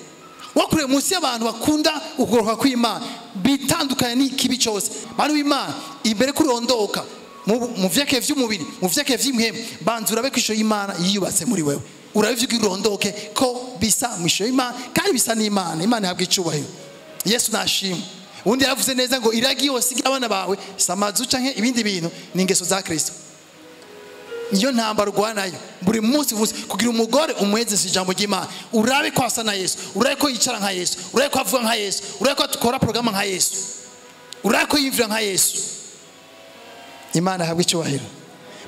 Speaker 1: Wakure munsi y'abantu bakunda ukugoroka kw'Imana, bitandukanye n'ikibi cyose. Bantu b'Imana, imbere kurondoka mu vyake vy'umubiri, mu vyake vy'impwemu, banza urabe ko ishusho y'Imana yiyubatse muri wewe. Urabe ivyo urondoke ko bisa mu ishusho y'Imana, kandi bisa n'Imana. Imana ihabwa icubahiro. Yesu nashimwe. Undi yaravuze neza ngo iragi yose igira abana bawe samazu canke ibindi bintu ni ingeso za Kristo. Iyo ntambara urwanayo buri munsi kugira umugore umwezeshe ijambo ry'Imana, urabe ko asa na Yesu, urabe ko yicara nka Yesu, urabe ko avuga nka Yesu, urabe ko akora porogaramu nka Yesu, urabe ko yiyumvira nka Yesu. Imana ihabwe icyubahiro.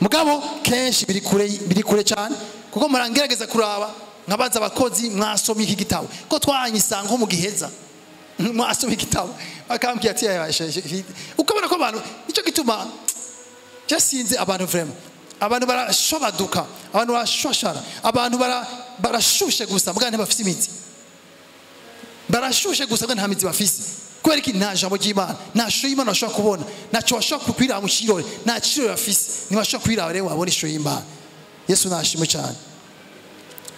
Speaker 1: Mugabo kenshi biri kure cyane, kuko murangerageza kuraba nkabaza abakozi mwasomye iki gitabo ko twanyisanga mu giheza, mwasomye igitabo bakambwira ati ukabona ko abantu nicyo gituma jasinze abantu vraiment. Abantu barashobaduka, abantu barashoshara, abantu barashushe gusa mbwa ntibafise imizi. Barashushe gusa mbwa nta mizi bafise. Kubera iki? Nta jambo ry'Imana, nta shusho y'Imana bashobora kubona, ntaco bashobora kwiraba mu kirore, nta kirore bafise, ntibashobora kwiraba rero wabona ishusho y'Imana. Yesu nashimwe cyane.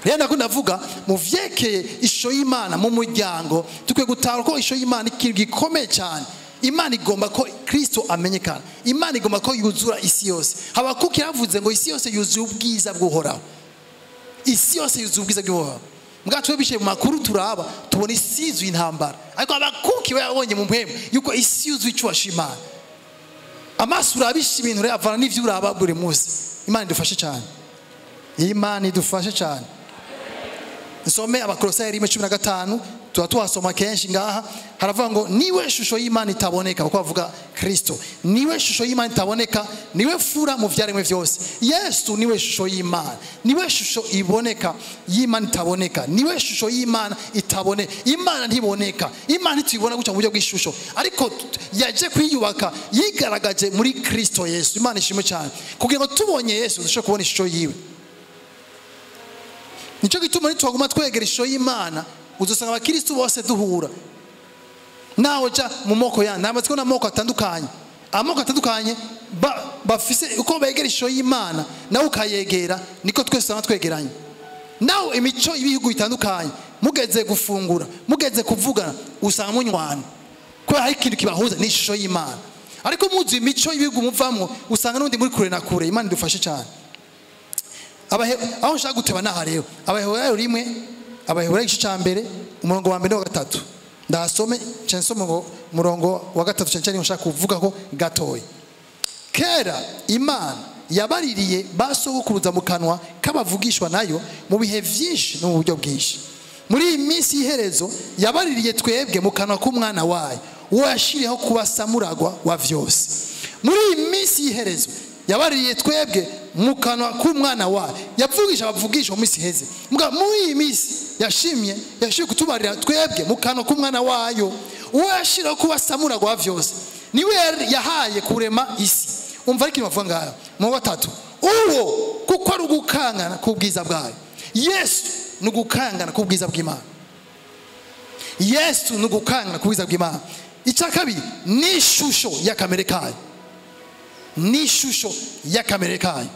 Speaker 1: Rero ndakunda ndavuga mu vyekeye ishusho y'Imana mu muryango, tukwiye gutahura ko ishusho y'Imana ikintu gikomeye cyane. Imana igomba ko Kristo amenyekana. Imana igomba ko yuzura isi yose. Habakuki yavuze ngo isi yose yuzuye ubwiza bw'Uhoraho. Isi yose yuzuye ubwiza bw'Uhoraho. Mbwa twe bishe mu makuru turaba tubona isi yuzuye intambara. Ariko Habakuki we yabonye mu mpwemu yuko isi yuzuye icubasha Imana. Amaso urabisha ibintu rero avana n'ivyo uraba buri munsi. Imana idufashe cyane. Imana idufashe cyane. Nsome Abakolosayi 1:15, tuba tuhasoma kenshi ngaha. Haravuga ngo niwe shusho y'Imana itaboneka, kuko bavuga Kristo. Niwe shusho y'Imana itaboneka, niwe fura mu vyaremwe vyose. Yesu niwe shusho y'Imana, niwe shusho iboneka y'Imana itaboneka, niwe shusho y'Imana itaboneka. Imana ntiboneka, Imana ntitubona guca mu buryo bw'ishusho, ariko yaje kwiyubaka yigaragaje muri Kristo Yesu. Imana ishimwe cyane, kugira ngo tubonye Yesu dushobore kubona ishusho yiwe. Nico gituma nitwaguma twegera ishusho y'Imana, uzosanga abakristo bose duhura. Nawe ja mu moko ya namaze kubona amoko atandukanye, amoko atandukanye bafise uko begera ishusho y'Imana, nawe ukayegera, niko twese usanga twegeranye. Nawe imico y'ibihugu bitandukanye, mugeze gufungura, mugeze kuvugana, usanga munywana, kubera hari ikintu kibahuza ni ishusho y'Imana. Ariko muzi imico y'ibihugu muvamwo, usanga n'undi muri kure na kure. Imana idufashe cyane. Aho nshaka guteba naha rero, Abaheburayo 1, Abaheburayo igice ca mbere, umurongo wa mbere wa gatatu. Ndasome nsome ngo umurongo wa gatatu cyane cyane nshaka kuvuga ko gatoya. Kera Imana yabaririye basogokuruza mu kanwa k'abavugishwa nayo mu bihe vyinshi no mu buryo bwinshi. Muri iyi minsi y'iherezo yabaririye twebwe mu kanwa k'umwana wayo, uwo yashiriyeho kuba samuragwa wa vyose. Muri iyi minsi y'iherezo yabaririye twebwe mu kanwa k'umwana wayo, yavugisha abavugisha mu minsi iheze. Muri iyi minsi yashimye kutubarira twebwe mu kanwa k'umwana wayo, uwo yashiriyeho kuba samuragwa wa vyose. Niwe yahaye kurema isi. Umva ikintu bavuga ngaha mu gatatu, uwo kuko ari ugukangana k'ubwiza bwayo. Yesu ni ugukangana k'ubwiza bw'Imana. Yesu ni ugukangana k'ubwiza bw'Imana. Icya kabiri ni ishusho y'akamere kayo, ni ishusho y'akamere kayo,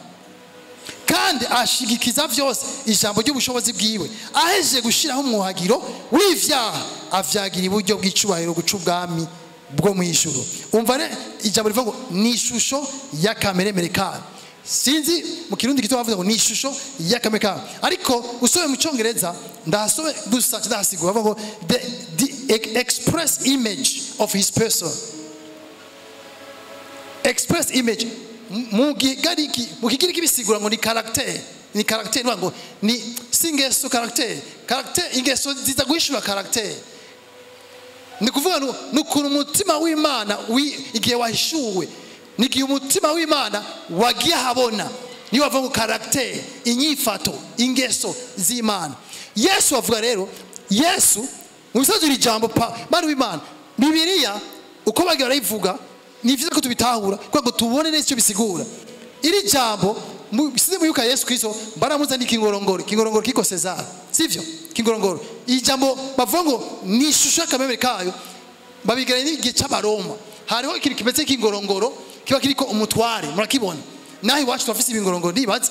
Speaker 1: kandi ashigikiza vyose ijambo ry'ubushobozi bwiwe. Aheje gushiraho umwuhagiro w'ivyaha, avyagira iburyo bw'icubahiro guca ubwami bwo mu ijuru. Umva re ijambo rivuga ngo ni ishusho y'akamere kayo. Sinzi mu Kirundi gito bavuga ngo ni ishusho y'akamere kayo, ariko usome mu Cyongereza ndasome gusa ndahasigura, bavuga ngo the express image of his person. Express image mu Kigiriki bisigura ngo ni caractère, ni caractère ngo ni singeso caractère, caractère ingeso ziza guhishura caractère. Ni kuvuga n'ukuntu umutima w'Imana igihe wahishuwe, ni igihe umutima w'Imana wagiye habona, niyo bavuga ngo caractère, inyifato, ingeso z'Imana. Yesu avuga rero, Yesu mu bisanzwe iri jambo bari w'Imana, Bibiliya uko bagiye barayivuga ni vyiza ko tubitahura kuko ngo tubone neza icyo bisigura. Iri jambo size muyuka Yesu Kristo baramuza ni kingorongoro, kingorongoro kiko Cesar, sivyo? Kingorongoro. Iri jambo bavuga ngo ni ishusho y'akamere kayo, babigeranye n'igihe c'Abaroma. Hariho ikintu kimeze k'ingorongoro kiba kiriko umutware, murakibona. Naho iwacu turafise ibingorongoro ndibaza.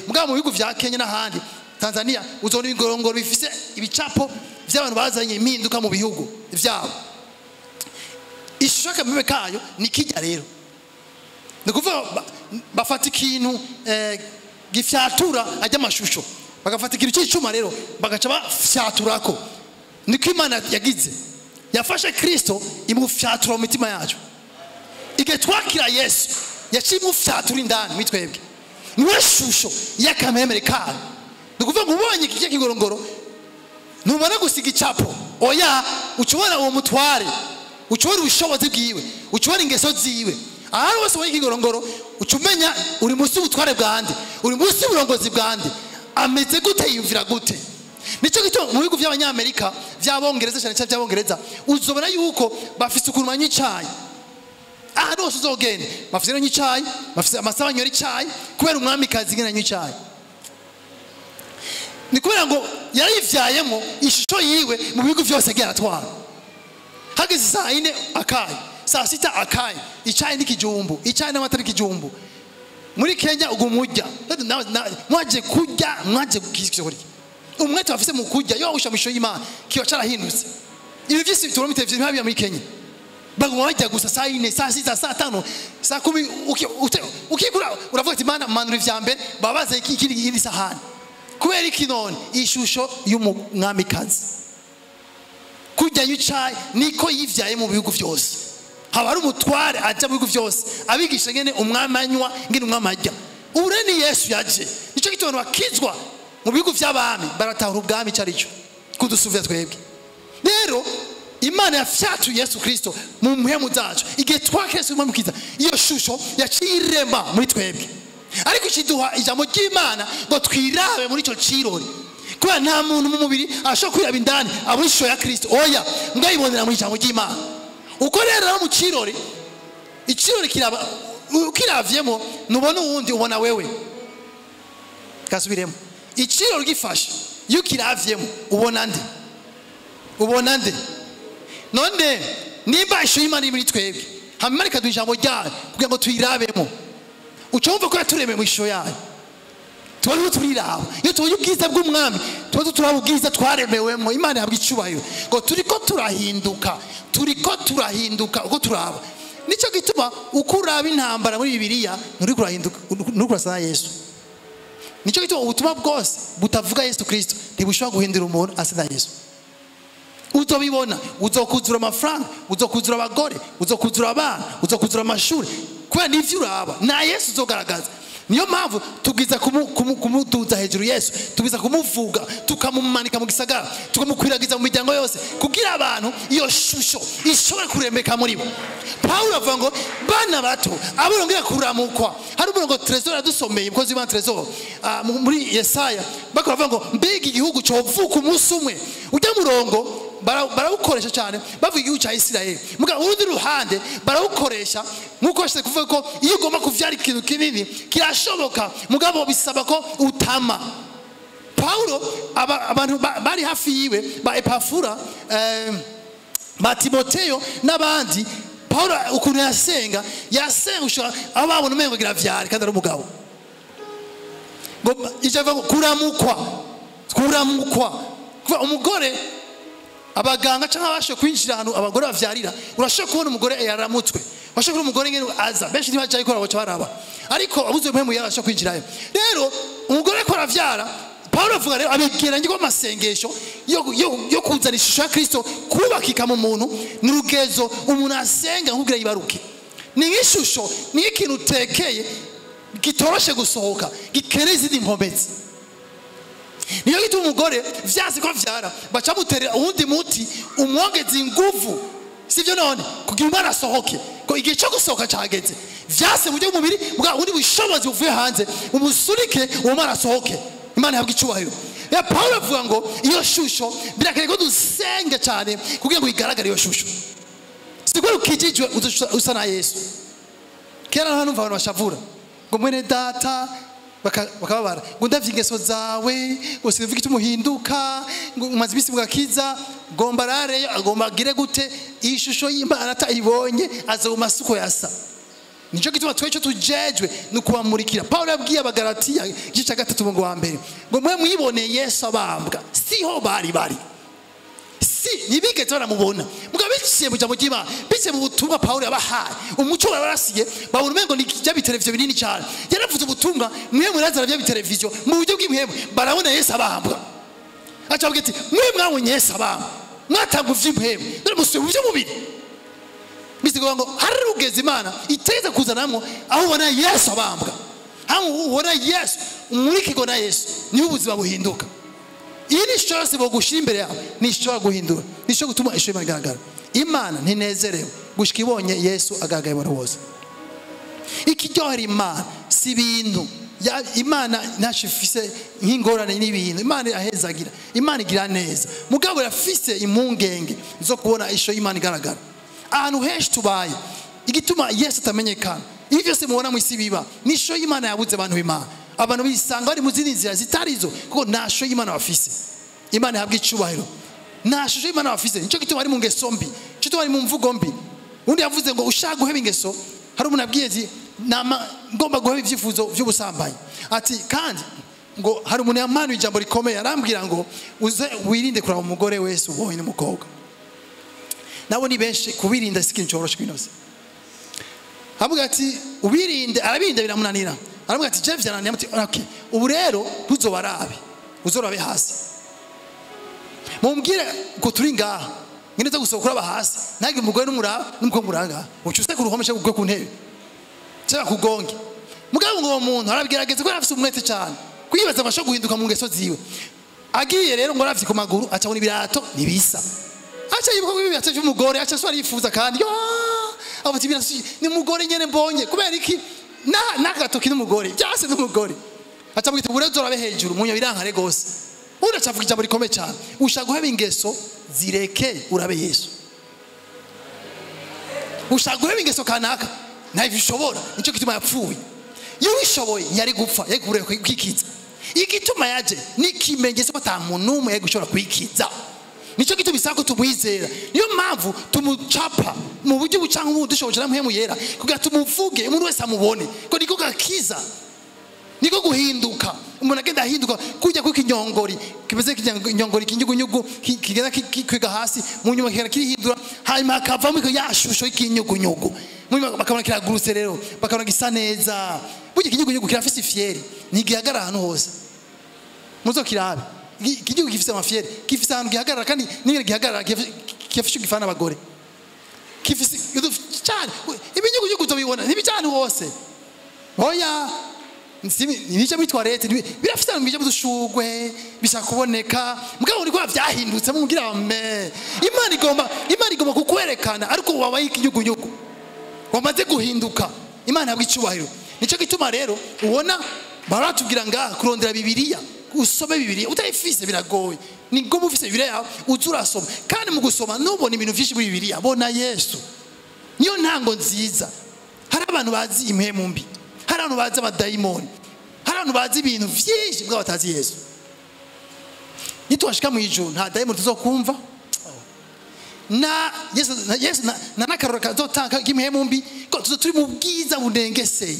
Speaker 1: Mugabo mu bihugu vya Kenya n'ahandi, Tanzania, uzobona ibingorongoro bifise ibicapo vy'abantu bazanye impinduka mu bihugu vyabo. Ishusho y'akamere kayo ni kijya rero. Ni kuvuga bafata ikintu gifyatura ajya amashusho, bagafata ikintu cy'icuma rero bagaca bafyaturako. Niko Imana yagize, yafashe Kristo imufyatura mu mitima yacu. Igihe twakira Yesu yaciye imufyatura indani muri twebwe, niwe shusho y'akamere kayo. Ni ukuvuga ngo ubonye iki kingorongoro ntubona gusiga icapo, oya, ucubona uwo mutware, ucubona ubushobozi bwiwe, ucubona ingeso ziwe. Ahantu hose ubonye ikingorongoro ucumenya uri munsi y'ubutware bwande, uri munsi y'uburongozi bwande, ameze gute, yiyumvira gute. Nico gituma mu bihugu by'Abanyamerika, by'Abongereza, cyane cyane by'Abongereza, uzobona yuko bafise ukuntu banywa icayi. Ahantu hose uzogenda bafise banywa icayi, bafise amasaha banywera icayi, kubera umwamikazi ingene anywa icayi. Ni kubera ngo yarivyayemo ishusho yiwe mu bihugu vyose yagiye aratwara. Hageze saa 4 akayi, saa 6 akayi, icayi n'ikijumbu, icayi n'amata n'ikijumbu. Muri Kenya ugumurya, mwaje kurya, mwaje kurya. Umwete bafise mu kurya, yo wawusha misho y'Imana, kiba carahindutse. Ibi vyose bituma mu televiziyo ntibiba muri Kenya. Baguma bajya gusa saa 4, saa 6, saa 5, saa 10, ukikura uravuga ati Mana manura ivya mbere, babaze ikiri indi sahani. Kubera iki none ishusho y'umwamikazi. Kurya icayi niko yivyaye mu bihugu vyose. Haba hari umutware ajya mu bihugu byose abigisha ngene umwami anywa, ngene umwami arya. Ubu rero ni Yesu yaje. Nicyo gituma abantu bakizwa mu bihugu by'abami baratahura ubwami icyo ari cyo kudusuvya twebwe. Rero Imana yafyatuye Yesu Kristo mu mpemu zacu. Igihe twakese Umwami Mukiza, iyo shusho yaciye irema muri twebwe. Ariko ikiduha ijambo ry'Imana ngo twirabe muri ico cirori. Kubera nta muntu mu mubiri ashobora kwiraba indani abona ishusho ya Kristo. Oya, ngayibonera mu ijambo ry'Imana. Uko rero mu cirori, icirori kiraba ukiravyemo nubona uwundi ubona wewe. Kasubiremo. Icirori gifashe iyo ukiravyemo ubona nde? Ubona nde? None nimba ishusho y'Imana iri muri twebwe, hanyuma reka duhe ijambo ryayo kugira ngo tuyirabemo. Ucumva ko yaturemeye mu ishusho yayo. Tuba turiko turiraba. Iyo tubonye ubwiza bw'umwami, tuba turaba ubwiza twaremewemo. Imana ihabwa icubahiro. Ngo turiko turahinduka, turiko turahinduka uko turaba. Nico gituma uko uraba intambara muri Bibiliya nturiko urahinduka, nturiko urasa na Yesu. Nico gituma ubutumwa bwose butavuga Yesu Kristo ntibushobora guhindura umuntu asa na Yesu. Uzobibona, uzokuzura amafaranga, uzokuzura abagore, uzokuzura abana, uzokuzura amashuri, kubera nivyo uraba na Yesu uzogaragaza. Niyo mpamvu tubwiza kumuduza hejuru Yesu, tubwiza kumuvuga, tukamumanika mu gisagara, tukamukwiragiza mu miryango yose, kugira abantu iyo shusho ishobore kuremeka muri bo. Paulo avuga ngo bana bato abo bongera kuramukwa. Hari umurongo Tresor yadusomeye, umukozi wa Tresor, muri Yesaya, bakora bavuga ngo mbega igihugu covuka umunsi umwe. Ujya murongo barawukoresha cyane bavuga igihugu cya Isirayeli. Muga urundi ruhande barawukoresha nkuko bashatse kuvuga ko iyo ugomba kuvyara ikintu kinini kirashoboka, mugabo bisaba ko utama. Paulo abantu bari hafi yiwe ba Epafura, ba Timoteyo n'abandi, Paulo ukuntu yasenga, yasenga ushobora aho babona umengo agira vyare kandi ari umugabo. Ngo ijambo ngo kuramukwa, kuramukwa. Kuva umugore abaganga cyangwa abashe kwinjira ahantu abagore bavyarira, urashobora kubona umugore yaramutswe, urashobora kubona umugore ngene aza, benshi ntibajaye ko baca baraba, ariko abuze mpemu yarashobora kwinjirayo. Rero umugore ko aravyara, Paulo avuga rero abegeranye ko amasengesho yo kuzana ishusho ya Kristo kubakika mu muntu, ni urugezo umuntu asenga kugira yibaruke. Ni nk'ishusho, ni ikintu utekeye gitoroshe gusohoka, gikeneye izindi nkomezi. Niyo gituma umugore vyanse ko vyara bacamuterera uwundi muti umwongeza inguvu, sivyo none kugira umwana asohoke, ko igihe cyo gusohoka cageze. Vyanse mu buryo bw'umubiri, bwa ubundi bushobozi buvuye hanze umusunike uwo mwana asohoke. Imana ihabwe icubahiro. Ya Paulo avuga ngo iyo shusho birakeneye ko dusenge cyane kugira ngo igaragare iyo shusho. Siko ukijijwe usa na Yesu. Kera hano numva abantu bashavura ngo mwene data bakababara ngo ndavye ingeso zawe, ngo sinvuga icyo muhinduka, ngo umaze ibisi mugakiza, ngomba rareyo, agomba agire gute? Iyi shusho y'Imana atayibonye aza mu masuko yasa. Nico gituma twe cyo tujejwe ni kubamurikira. Paulo yabwiye Abagalatiya igice cya 3 umurongo wa 1 ngo mwe mwiboneye Yesu abambwa, siho bari bari, si ntibigeze baramubona, mugabo biciye mu jambo ry'Imana, biciye mu butumwa Paulo yabahaye, umuco warasiye, babona umengo ni bya biteleviziyo binini cyane. Yaravuze ubutumwa mwe murazara bya biteleviziyo mu buryo bw'imhemu, barabona Yesu abambwa. Aca avuga ati mwe mwabonye Yesu abambwa, mwatanga ivy'imhemu, none musubiye mu by'umubiri. Bisigura ngo hari rugeze Imana iteze kuzanamwo aho ubona Yesu abambwa, aho ubona Yesu umurikirwa na Yesu, niho ubuzima buhinduka. Iyi ni ishusho yose bogushira imbere yawe, ni ishobora guhindura, ni ishobora gutuma ishusho y'Imana igaragara. Imana ntinezerewe gushika ibonye Yesu agaragaye muri bose. Ikiryohera Imana si ibintu. Imana ntacyo ifise nk'ingorane n'ibintu. Imana irahezagira, Imana igira neza, mugabo irafise impungenge zo kubona ishusho y'Imana igaragara. Ahantu henshi tubaye, igituma Yesu atamenyekana, ibi byose mubona mu isi biba, ni ishusho y'Imana yabuze abantu b'Imana. Abantu bisanga bari mu zindi nzira zitarizo, kuko nta shusho y'Imana bafise. Imana ihabwa icubahiro. Nta shusho y'Imana bafise. Nico gituma bari mu ngeso mbi, nico gituma bari mu mvugo mbi. Undi yavuze ngo ushaka guheba ingeso, hari umuntu abwiye ati nama ngomba guheba ivyifuzo vy'ubusambanyi. Ati kandi ngo hari umuntu yamanuye ijambo rikomeye arambwira ngo uze wirinde kuraba umugore wese ubonye n'umukobwa. Nabo ni benshi kubirinda si ikintu coroshe kwinoze. Avuga ati ubirinde, arabirinde biramunanira. Aravuga ati Jeff yananiye, ati okay, ubu rero ntuzobarabe, uzorabe hasi. Mumbwire ko turi ngaha. Ngene zo gusohoka uraba hasi ntage umugore n'umuraba n'umukobwa uranga ucuse ku ruhome cyangwa ku ntebe cyangwa kugonge. Mugabo ngo uwo muntu arabigerageza ko afise umwete cyane kwibaza abasho guhinduka mu ngeso ziwe. Agiye rero ngo aravye ku maguru acabona ibirato nibisa, aca yibuka ko ibirato by'umugore aca asubira yifuza kandi abo ibirato ni umugore nyene mbonye kubera iki na nakatoki n'umugore byase n'umugore. Aca mwita uburezo rabe hejuru munyo birankare gose. Uracavuga ijambo rikomeye cyane, ushaka guheba ingeso zireke urabe Yesu. Ushaka guheba ingeso kanaka ntayishobora, nicyo gituma yapfuye. Iyo wishoboye yari gupfa, yari kubura kwikiza. Igituma yaje nikimenyetso ko ata muntu n'umwe yari gushobora kwikiza. Nicyo gituma bisaba ko tumwizera. Niyo mpamvu tumucapa mu buryo bucanka ubundi dushoboje na mpemu yera kugira tumuvuge umuntu wese amubone ko niko gakiza, niko guhinduka. Umuntu agenda ahinduka kujya ku kinyongori kimeze kinyongori kinyugunyugu kigenda kikwiga hasi mu nyuma kigenda kirihindura, hanyuma hakavamo ya shusho y'ikinyugunyugu, mu nyuma bakabona kiragurutse rero bakabona gisa neza. Burya ikinyugunyugu kirafise ifyeri, ntigihagara ahantu hose. Muzo kirabe ikinyugunyugu gifise amafyeri, gifise ahantu gihagarara kandi n'ingene gihagarara gifise gifana abagore gifise cyane. Ibinyugunyugu tubibona ntibijyana hose. Oya nibije muri toilette birafite ahantu bija mudushugwe bishaka kuboneka. Mugabo uri kwa byahindutse mugira me Imana igomba kukwerekana, ariko wabaye ikinyugunyugu wamaze guhinduka. Imana yabwa icyubahiro. Nicyo gituma rero ubona baratubwira ngaha kurondera Bibiliya, usome Bibiliya utayifise biragoye. Ni ngombwa ufise Bibiliya yawe uzurasoma, kandi mu gusoma nubona ibintu byinshi muri Bibiliya. Bona Yesu, niyo ntango nziza. Hari abantu bazi impemu mbi, hari abantu bazi abadayimoni, hari abantu bazi ibintu byinshi bwa batazi Yesu. Nitwashika mu ijuru nta dayimoni tuzokumva, na Yesu na nakarora kazotanga k'impemu mbi, ko turi mu bwiza bunengeseye.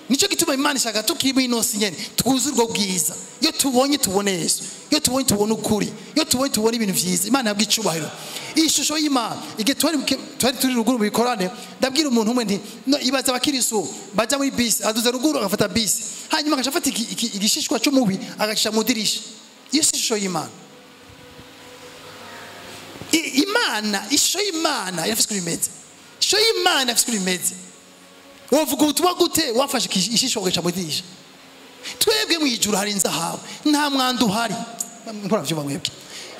Speaker 1: Nicyo gituma Imana ishaka tukiri muri ino si nyene twuzuye ubwo bwiza. Iyo tubonye tubone Yesu, iyo tubonye tubone ukuri, iyo tubonye tubone ibintu vyiza. Imana yabwa icubahiro. Ishusho y'Imana igihe twari turi ruguru mu bikorane, ndabwira umuntu umwe nti no ibaza abakirisu baja muri bisi, aduza ruguru agafata bisi, hanyuma agaca afata igishishwa cy'umubi agacisha mu dirisha. Iyo si ishusho y'Imana. Imana, ishusho y'Imana irafise uko imeze. Ishusho y'Imana irafise uko imeze. Wovuga ubutumwa gute wafashe ishishwa ugaca mu dirisha? Twebwe mu ijuru hari inzahabu, nta mwanda uhari. Muravyumva mwebwe?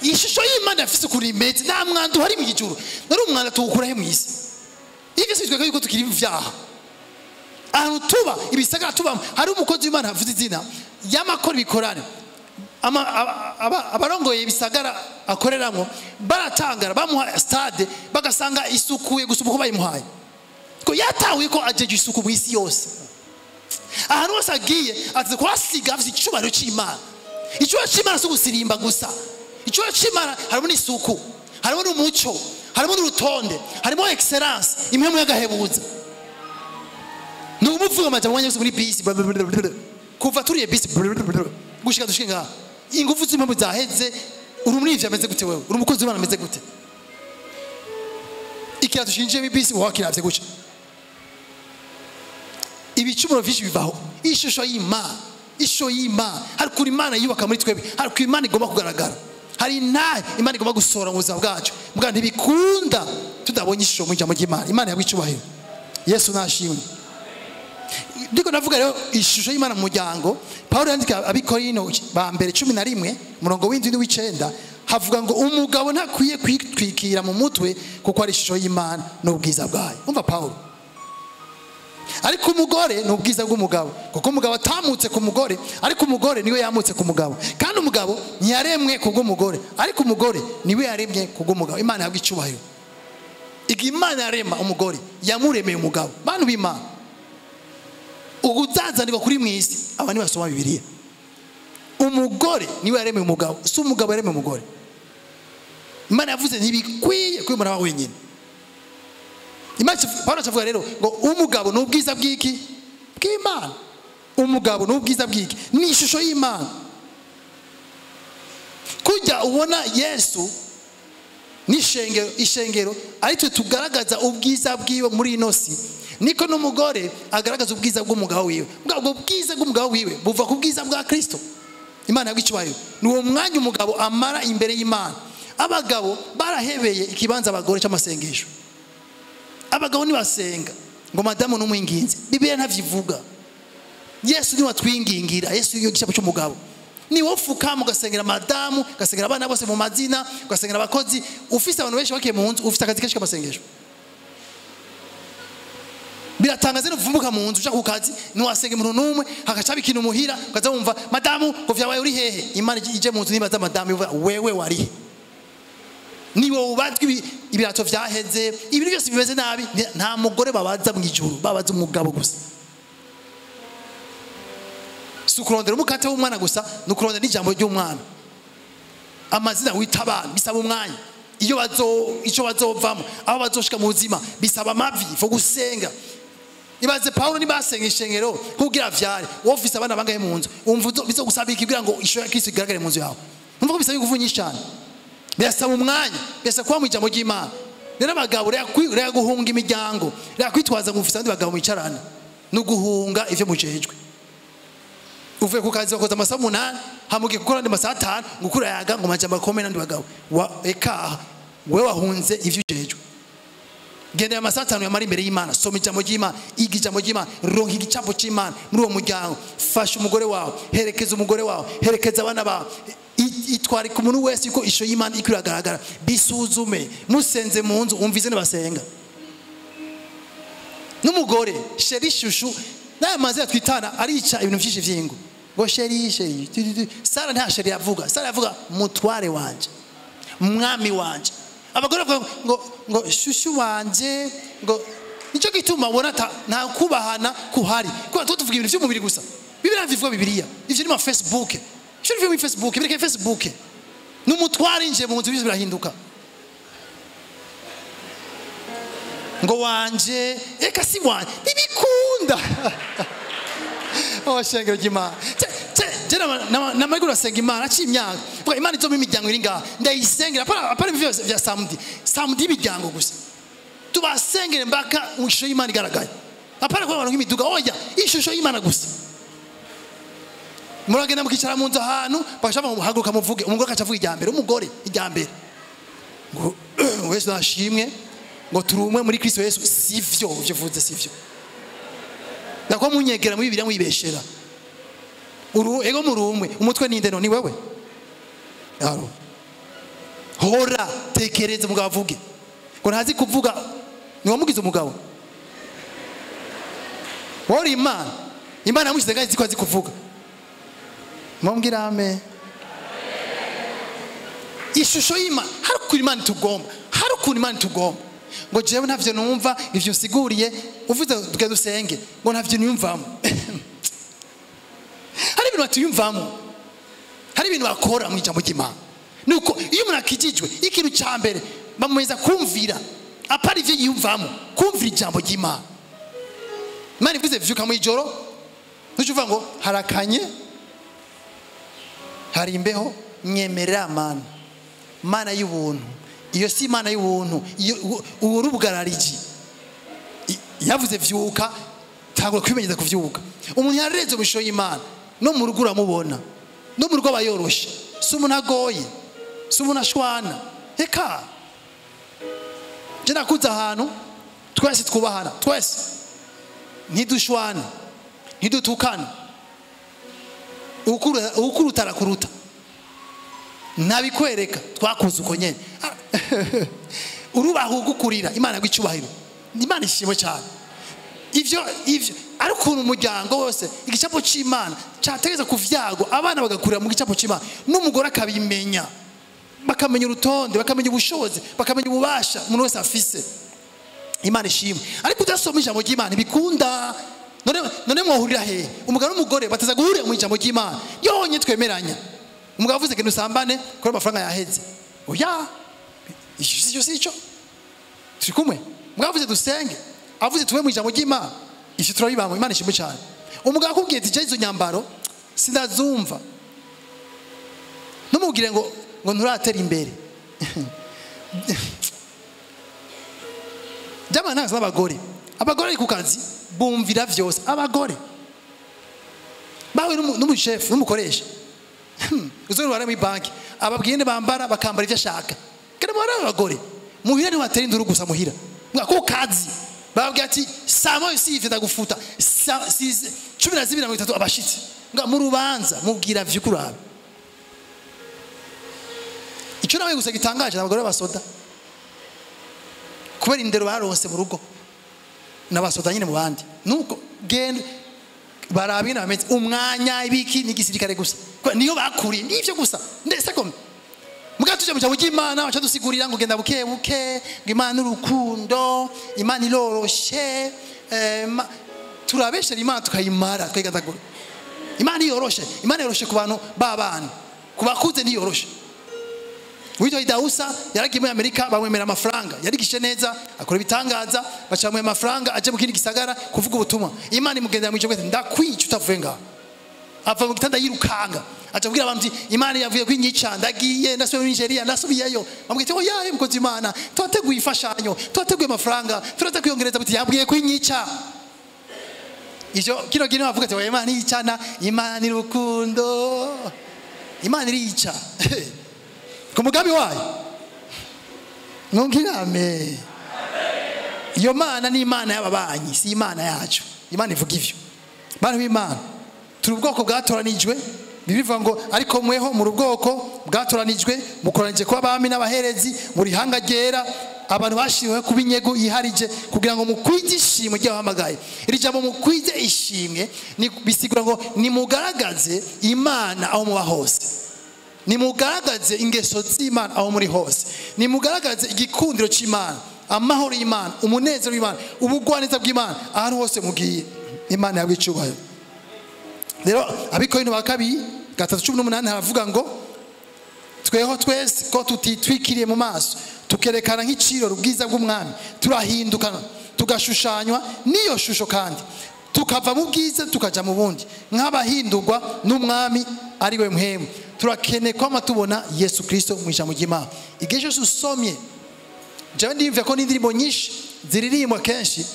Speaker 1: Ishusho y'Imana ifise ukuntu imeze, nta mwanda uhari mu ijuru. Nari umwanda tuwukura he mu isi? Ivyo si twebwe yuko tukiri ivyaha. Ahantu tuba ibisagara tubamo hari umukozi w'Imana avuze izina y'amakora ibikorane, abarongoye ibisagara akoreramo baratangara, bamuha stade bagasanga isukuye gusa uko bayimuhaye. Ko yatahuye ko ajeje isuku mu isi yose. Ahantu hose agiye aze kuhasiga afite icyubahiro cy'Imana. Icyubahiro cy'Imana si ugusirimba gusa. Icyubahiro cy'Imana harimo n'isuku, harimo n'umuco, harimo n'urutonde, harimo excellence, impemu y'agahebuza. Ni umuvuga amajambo mwanya wose muri bisi, kuva turiye bisi gushika dushike ngaha, ingufu z'impemu zaheze. Uri umwivyi ameze gute wewe? Uri umukozi w'Imana ameze gute? Ikirato shinje bisi wakiravye guca. Ibicumuro vyinshi bivaho. Ishusho y'Imana, ishusho y'Imana. Hari kuri Imana yubaka muri twebwe, hari kuri Imana igomba kugaragara, hari nayo Imana igomba gusohora mu buzima bwacu. Mbwa ntibikunda tudabonye ishusho mu ijambo ry'Imana. Imana yabwa icubahiro. Yesu nashimwe. Ndiko navuga rero ishusho y'Imana mu muryango. Paulo yandika Abikorino ba mbere 11 murongo w'indwi n'uw'icenda havuga ngo umugabo ntakwiye kwitwikira mu mutwe kuko ari ishusho y'Imana n'ubwiza bwayo. Umva Paulo. Ariko umugore ni ubwiza bw'umugabo, kuko umugabo atamutse ku mugore, ariko umugore niwe yamutse ku mugabo. Kandi umugabo ntiyaremwe kubw'umugore, ariko umugore niwe yaremye kubw'umugabo. Imana yabwa icubahiro. Igihe Imana yarema umugore, yamuremeye umugabo. Bantu b'Imana, ubuzazanirwa kuri mwisi abantu basoma Bibiliya. Umugore niwe yaremeye umugabo, si umugabo yaremeye umugore. Imana yavuze ntibikwiye ko umuntu aba wenyine. Imana Paulo avuga rero ngo umugabo ni ubwiza bw'iki? Bw'Imana. Umugabo ni ubwiza bw'iki? Ni ishusho y'Imana. Kujya ubona Yesu n'ishengero, ishengero ari twe tugaragaza ubwiza bwiwe muri ino si, niko n'umugore agaragaza ubwiza bw'umugabo wiwe. Ubwo bwiza bw'umugabo wiwe buva ku bwiza bwa Kristo. Imana yabwa icyubahiro. Ni uwo mwanya umugabo amara imbere y'Imana, Abagabo barahebeye ikibanza abagore cy'amasengesho. Abagabo nibasenga ngo madamu n'umwinginzi, Bibiliya ntavyivuga. Yesu ni watwingingira, Yesu iyo gicapo cy'umugabo. Ni wofuka mugasengera madamu, ugasengera abana bose mu mazina, ugasengera abakozi, ufise abantu benshi bakiye mu nzu, ufise akazi kenshi k'amasengesho. Biratangaza no kuvumbuka mu nzu uja ku kazi, ntiwasenga umuntu n'umwe, hagaca ikintu muhira, ukaza wumva madamu ngo vyabaye uri hehe? Imana ije mu nzu nibaza madamu ivuga wewe wari he? Ni wowe ubatwi ibirato vyaheze, ibintu byose bimeze nabi, nta mugore babaza mu ijuru, babaza umugabo gusa. Si ukurondera umukate w'umwana gusa, ni ukurondera n'ijambo ry'umwana. Amazina wita abana bisaba umwanya, iyo ico bazovamo, aho bazoshika mu buzima bisaba amavi, fo gusenga. Ibaze Paulo nibasenga ishengero kugira vyare, wowe ufise abana bangahe mu nzu, umva bizogusaba iki kugira ngo isho ya Kristo igaragare mu nzu yawe? Umva ko bisaba ingufu nyinshi cyane, birasaba umwanya, birasaba kuba mu ijambo ry'Imana. Rero abagabo rero guhunga imiryango, rero kwitwaza ngo ufise abandi bagabo mwicarana, no guhunga ivyo mujejwe. Uvuye ku kazi wakoze amasaha 8, hamugiye gukora andi masaha 5, ngo ukura yaga ngo majambo akomeye n'andi bagabo. Eka wewe wahunze ivyo ujejwe. Gendera amasaha 5 yamara imbere y'Imana, soma ijambo ry'Imana, iga ijambo ry'Imana, ronka igicapo cy'Imana muri uwo muryango, fasha umugore wawe, herekeza umugore wawe, herekeza abana bawe, itwarika umuntu wese yuko isho y'Imana iko iragaragara. Bisuzume, musenze mu nzu, umvize n'abasenga. N'umugore, chéri chouchou, n'aya mazi twitana arica ibintu byinshi vyingo. Ngo chéri chéri, Sara nta chéri yavuga, Sara yavuga mutware wanje, mwami wanje. Abagore bavuga ngo shushu wanje, ngo nico gituma ubona nta kubahana kuhari. Kuko tuvuga ibintu by'umubiri gusa. Bibiliya bivuga Bibiliya. Ivyo ni ma Facebook. Ivyo ni muri Facebook, bireke Facebook. N'umutware inje mu nzu birahinduka. Ngo wanje, eka si wanje, ntibikunda. Oh shengero ry'Imana. Je namara urasenga Imana aci imyaka. Vuga Imana izoma imiryango iri ngaha. Ndayisengera apana ibyo vya samedi. Samedi imiryango gusa. Tubasengere mbaka ishusho y'Imana igaragaye. Apana kuba abantu nk'imiduga, oya, ishusho y'Imana gusa. Muragenda mukicara mu nzu ahantu, bagashaka muhaguruka muvuge, umugore akaca avuga ijya mbere, umugore ijya mbere. Ngo Yesu nashimwe, ngo turi umwe muri Kristo Yesu, sivyo ivyo vuze sivyo. Ndako munyegera muri Bibiliya mwibeshera. Uru ego muri umwe, umutwe ninde no ni wewe? Aro. Hora tekereza umugabo avuge. Ngo ntazi kuvuga, ni wamugize umugabo. Wori Imana. Imana yamushize ngaho ko azi kuvuga. Mumbwira ame. Ishusho y'Imana, hari ukuntu Imana tugomba, hari ukuntu Imana tugomba. Ngo jewe ntavyo numva ivyo usiguriye, uvuze tuge dusenge, ngo ntavyo niyumvamo. Hari ibintu batiyumvamo. Hari ibintu bakora mu ijambo ry'Imana. Nuko iyo umuntu akijijwe, ikintu ca mbere bamuheza kumvira, apari ivyo yiyumvamo, kumvira ijambo ry'Imana. Imana ivuze vyuka mu ijoro, ntucuvuga ngo harakanye, hari imbeho, nyemerera Mana. Mana y'ubuntu. Iyo si Imana y'ubuntu, iyo urubugarariji. Yavuze vyuka, tangura kwimenyeza kuvyuka. Umuntu yareze mu ishusho y'Imana, no mu rugo uramubona. No mu rugo abayoroshe. Si umuntu agoye, si umuntu ashwana. Eka. Je nakuze ahantu twese twubahana, twese. Ntidushwana, ntidutukana. Ukuruta arakuruta. Nabikwereka twakuze uko nyene. Urubaho gukurira Imana gwicubahiro. Imana ishimwe cyane. Ivyo ari ukuntu umuryango wose igicapo c'Imana cyategeza kuvyago, abana bagakurira mu gicapo c'Imana, n'umugore akabimenya, bakamenya urutonde, bakamenya ubushobozi, bakamenya ububasha umuntu wese afise. Imana ishimwe. Ariko udasoma ijambo ry'Imana bikunda. None mwohurira he? Umugabo n'umugore bataza guhurira mu ijambo ry'Imana. Yonye twemeranya. Umugabo avuze ngo nusambane kuri amafaranga yaheze. Oya. Icyo si cyo. Turi kumwe. Umugabo avuze dusenge, avuze tuwe mu ijambo ry'Imana. Icyo turabibamo, Imana ishimwe cyane. Umugabo akubwiye ati izo nyambaro sinazumva. Numubwire ngo nturatera imbere. Jama ntaza n'abagore. Abagore ari ku kazi bumvira vyose. Abagore bawe n'umushefu n'umukoresha. Uzoro wari mu banki, ababwiye bambara bakambara ivyo ashaka. Genda muri abagore muhira ni watera induru gusa muhira ku kazi bababwira ati saa moya usivye ndagufuta 12:30 abashitsi nga mu rubanza mubwira vy'ukurabe. Icyo nawe gusa gitangaje abagore basoda kubera indero baronse mu rugo n'abasoda nyine mu bandi nuko genda barabina bameze umwanya ibiki n'igisirikare gusa niyo bakuriye nivyo gusa ndetse ko muga tuje mu cy'Imana baca dusigurira ngo genda buke buke ngo Imana urukundo Imana iroroshe turabeshera Imana tukayimara twigandagura. Imana yoroshe, Imana yoroshe ku bantu babana kubakuze ntiyoroshe. Wito Idausa yaragiye muri Amerika bamwemera amafaranga yarigishe neza akora ibitangaza baca bamwemera amafaranga aje mu kindi gisagara kuvuga ubutumwa. Imana imugendera mu cyo ndakwica utavuye ngaho ava mu gitanda yirukanga aca abwira abantu Imana yavuye kwinyica ndagiye ndasubiye muri Nigeria ndasubiyeyo. Bamwite oya mukozi Imana twateguye ifashanyo twateguye amafaranga turaza kwiyongereza buti yabwiye kwinyica. Ivyo kino gino bavuga ati Imana yicana Imana irukundo Imana irica ku mugambi wayo nongirame. Iyo Mana ni Imana y'ababanyi si Imana yacu. Imana ivuga ivyo bantu b'Imana turi ubwoko bwatoranijwe. Bibivuga ngo ariko mweho mu rubwoko bwatoranijwe mukoranije kuba abami n'abaherezi muri hanga ryera abantu bashiriwe kuba inyego yiharije kugira ngo mukwize ishimwe ry'abahamagaye. Iri jambo mukwize ishimwe bisigura ngo nimugaragaze Imana aho muba hose, nimugaragaze ingeso z'Imana aho muri hose, nimugaragaze igikundiro cy'Imana, amahoro y'Imana, umunezero w'Imana, ubugwaneza bw'Imana ahantu hose mugiye. Imana yabwe icyubahiro. Rero Abikorinto ba kabiri 3:18 haravuga ngo tweho twese ko tutitwikiriye mu maso tukerekana nk'iciro ubwiza bw'umwami turahindukana tugashushanywa n'iyo shusho kandi tukava mu bwiza tukaja mu bundi nk'abahindurwa n'umwami ari we mpemu. Turakeneye kwama tubona Yesu Kristo mu ijambo ry'Imana. Igihe cyose usomye jewe ndiyumvira ko n'indirimbo nyinshi ziririmbwa kenshi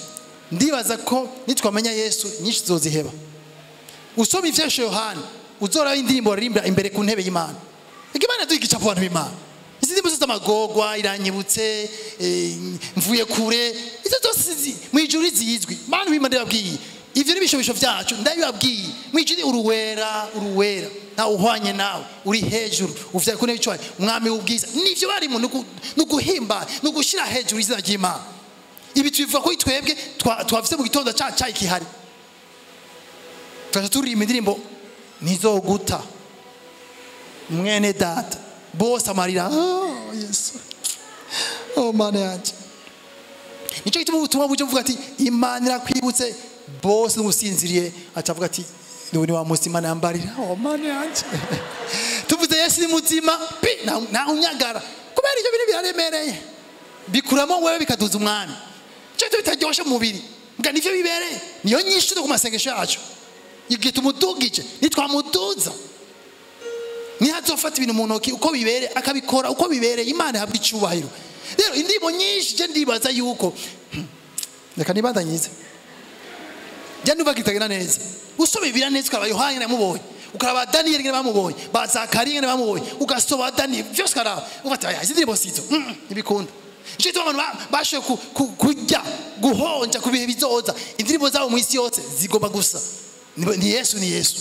Speaker 1: ndibaza ko nitwamenya Yesu nyinshi zoziheba. Usoma ivyesho Yohana uzora indirimbo ririmba imbere ku ntebe y'Imana. Imana yaduha igicapo abantu b'Imana. Izi ndirimbo z'amagogwa iranyibutse mvuye kure izo zose mu ijuru zizwi. Bantu b'Imana ndababwiye ivyo n'ibishobisho vyacu ndabibabwiye mu ijuru uruwera uruwera nta uhwanye nawe uri hejuru uvya ku ntebe y'icubahiro umwami w'ubwiza. Nivyo barimo nuguhimba nugushira hejuru izina ry'Imana. Ibi tubivuga ko twebwe twavise mu gitondo ca cayi kihari tukaja turirimba indirimbo nizoguta mwene data bose amarira oh Yesu oh Mana yanje. Nico gituma ubutumwa buje buvuga ati Imana irakwibutse bose n'usinziriye acavuga ati ni wa musi Imana yambarira oh Mana yanje. Tuvuze Yesu ni muzima pi na unyagara kubera ivyo bintu biraremereye bikuramo wewe bikaduza umwami. Cyo bitaryoshe mu mubiri mbwa nivyo bibereye niyo nyinshi ku masengesho yacu. Igihe tumudugije nitwamuduza ntihazofata ibintu mu ntoki uko bibere akabikora uko bibereye. Imana ihabwa icyubahiro. Rero indirimbo nyinshi je ndibaza yuko reka nibandanyize je ndumva kitagenda neza. Usoma Bibiliya neza ukaraba Yohana yamubonye ukaraba Daniel ngene bamubonye ba Zakariya ngene bamubonye ugasoba Daniel byose karaba ufata izi ndirimbo sizo ntibikunda. Nicyo gituma abantu bashoboye kujya guhonja ku bihe bizoza indirimbo zabo mu isi yose zigomba gusa ni Yesu ni Yesu.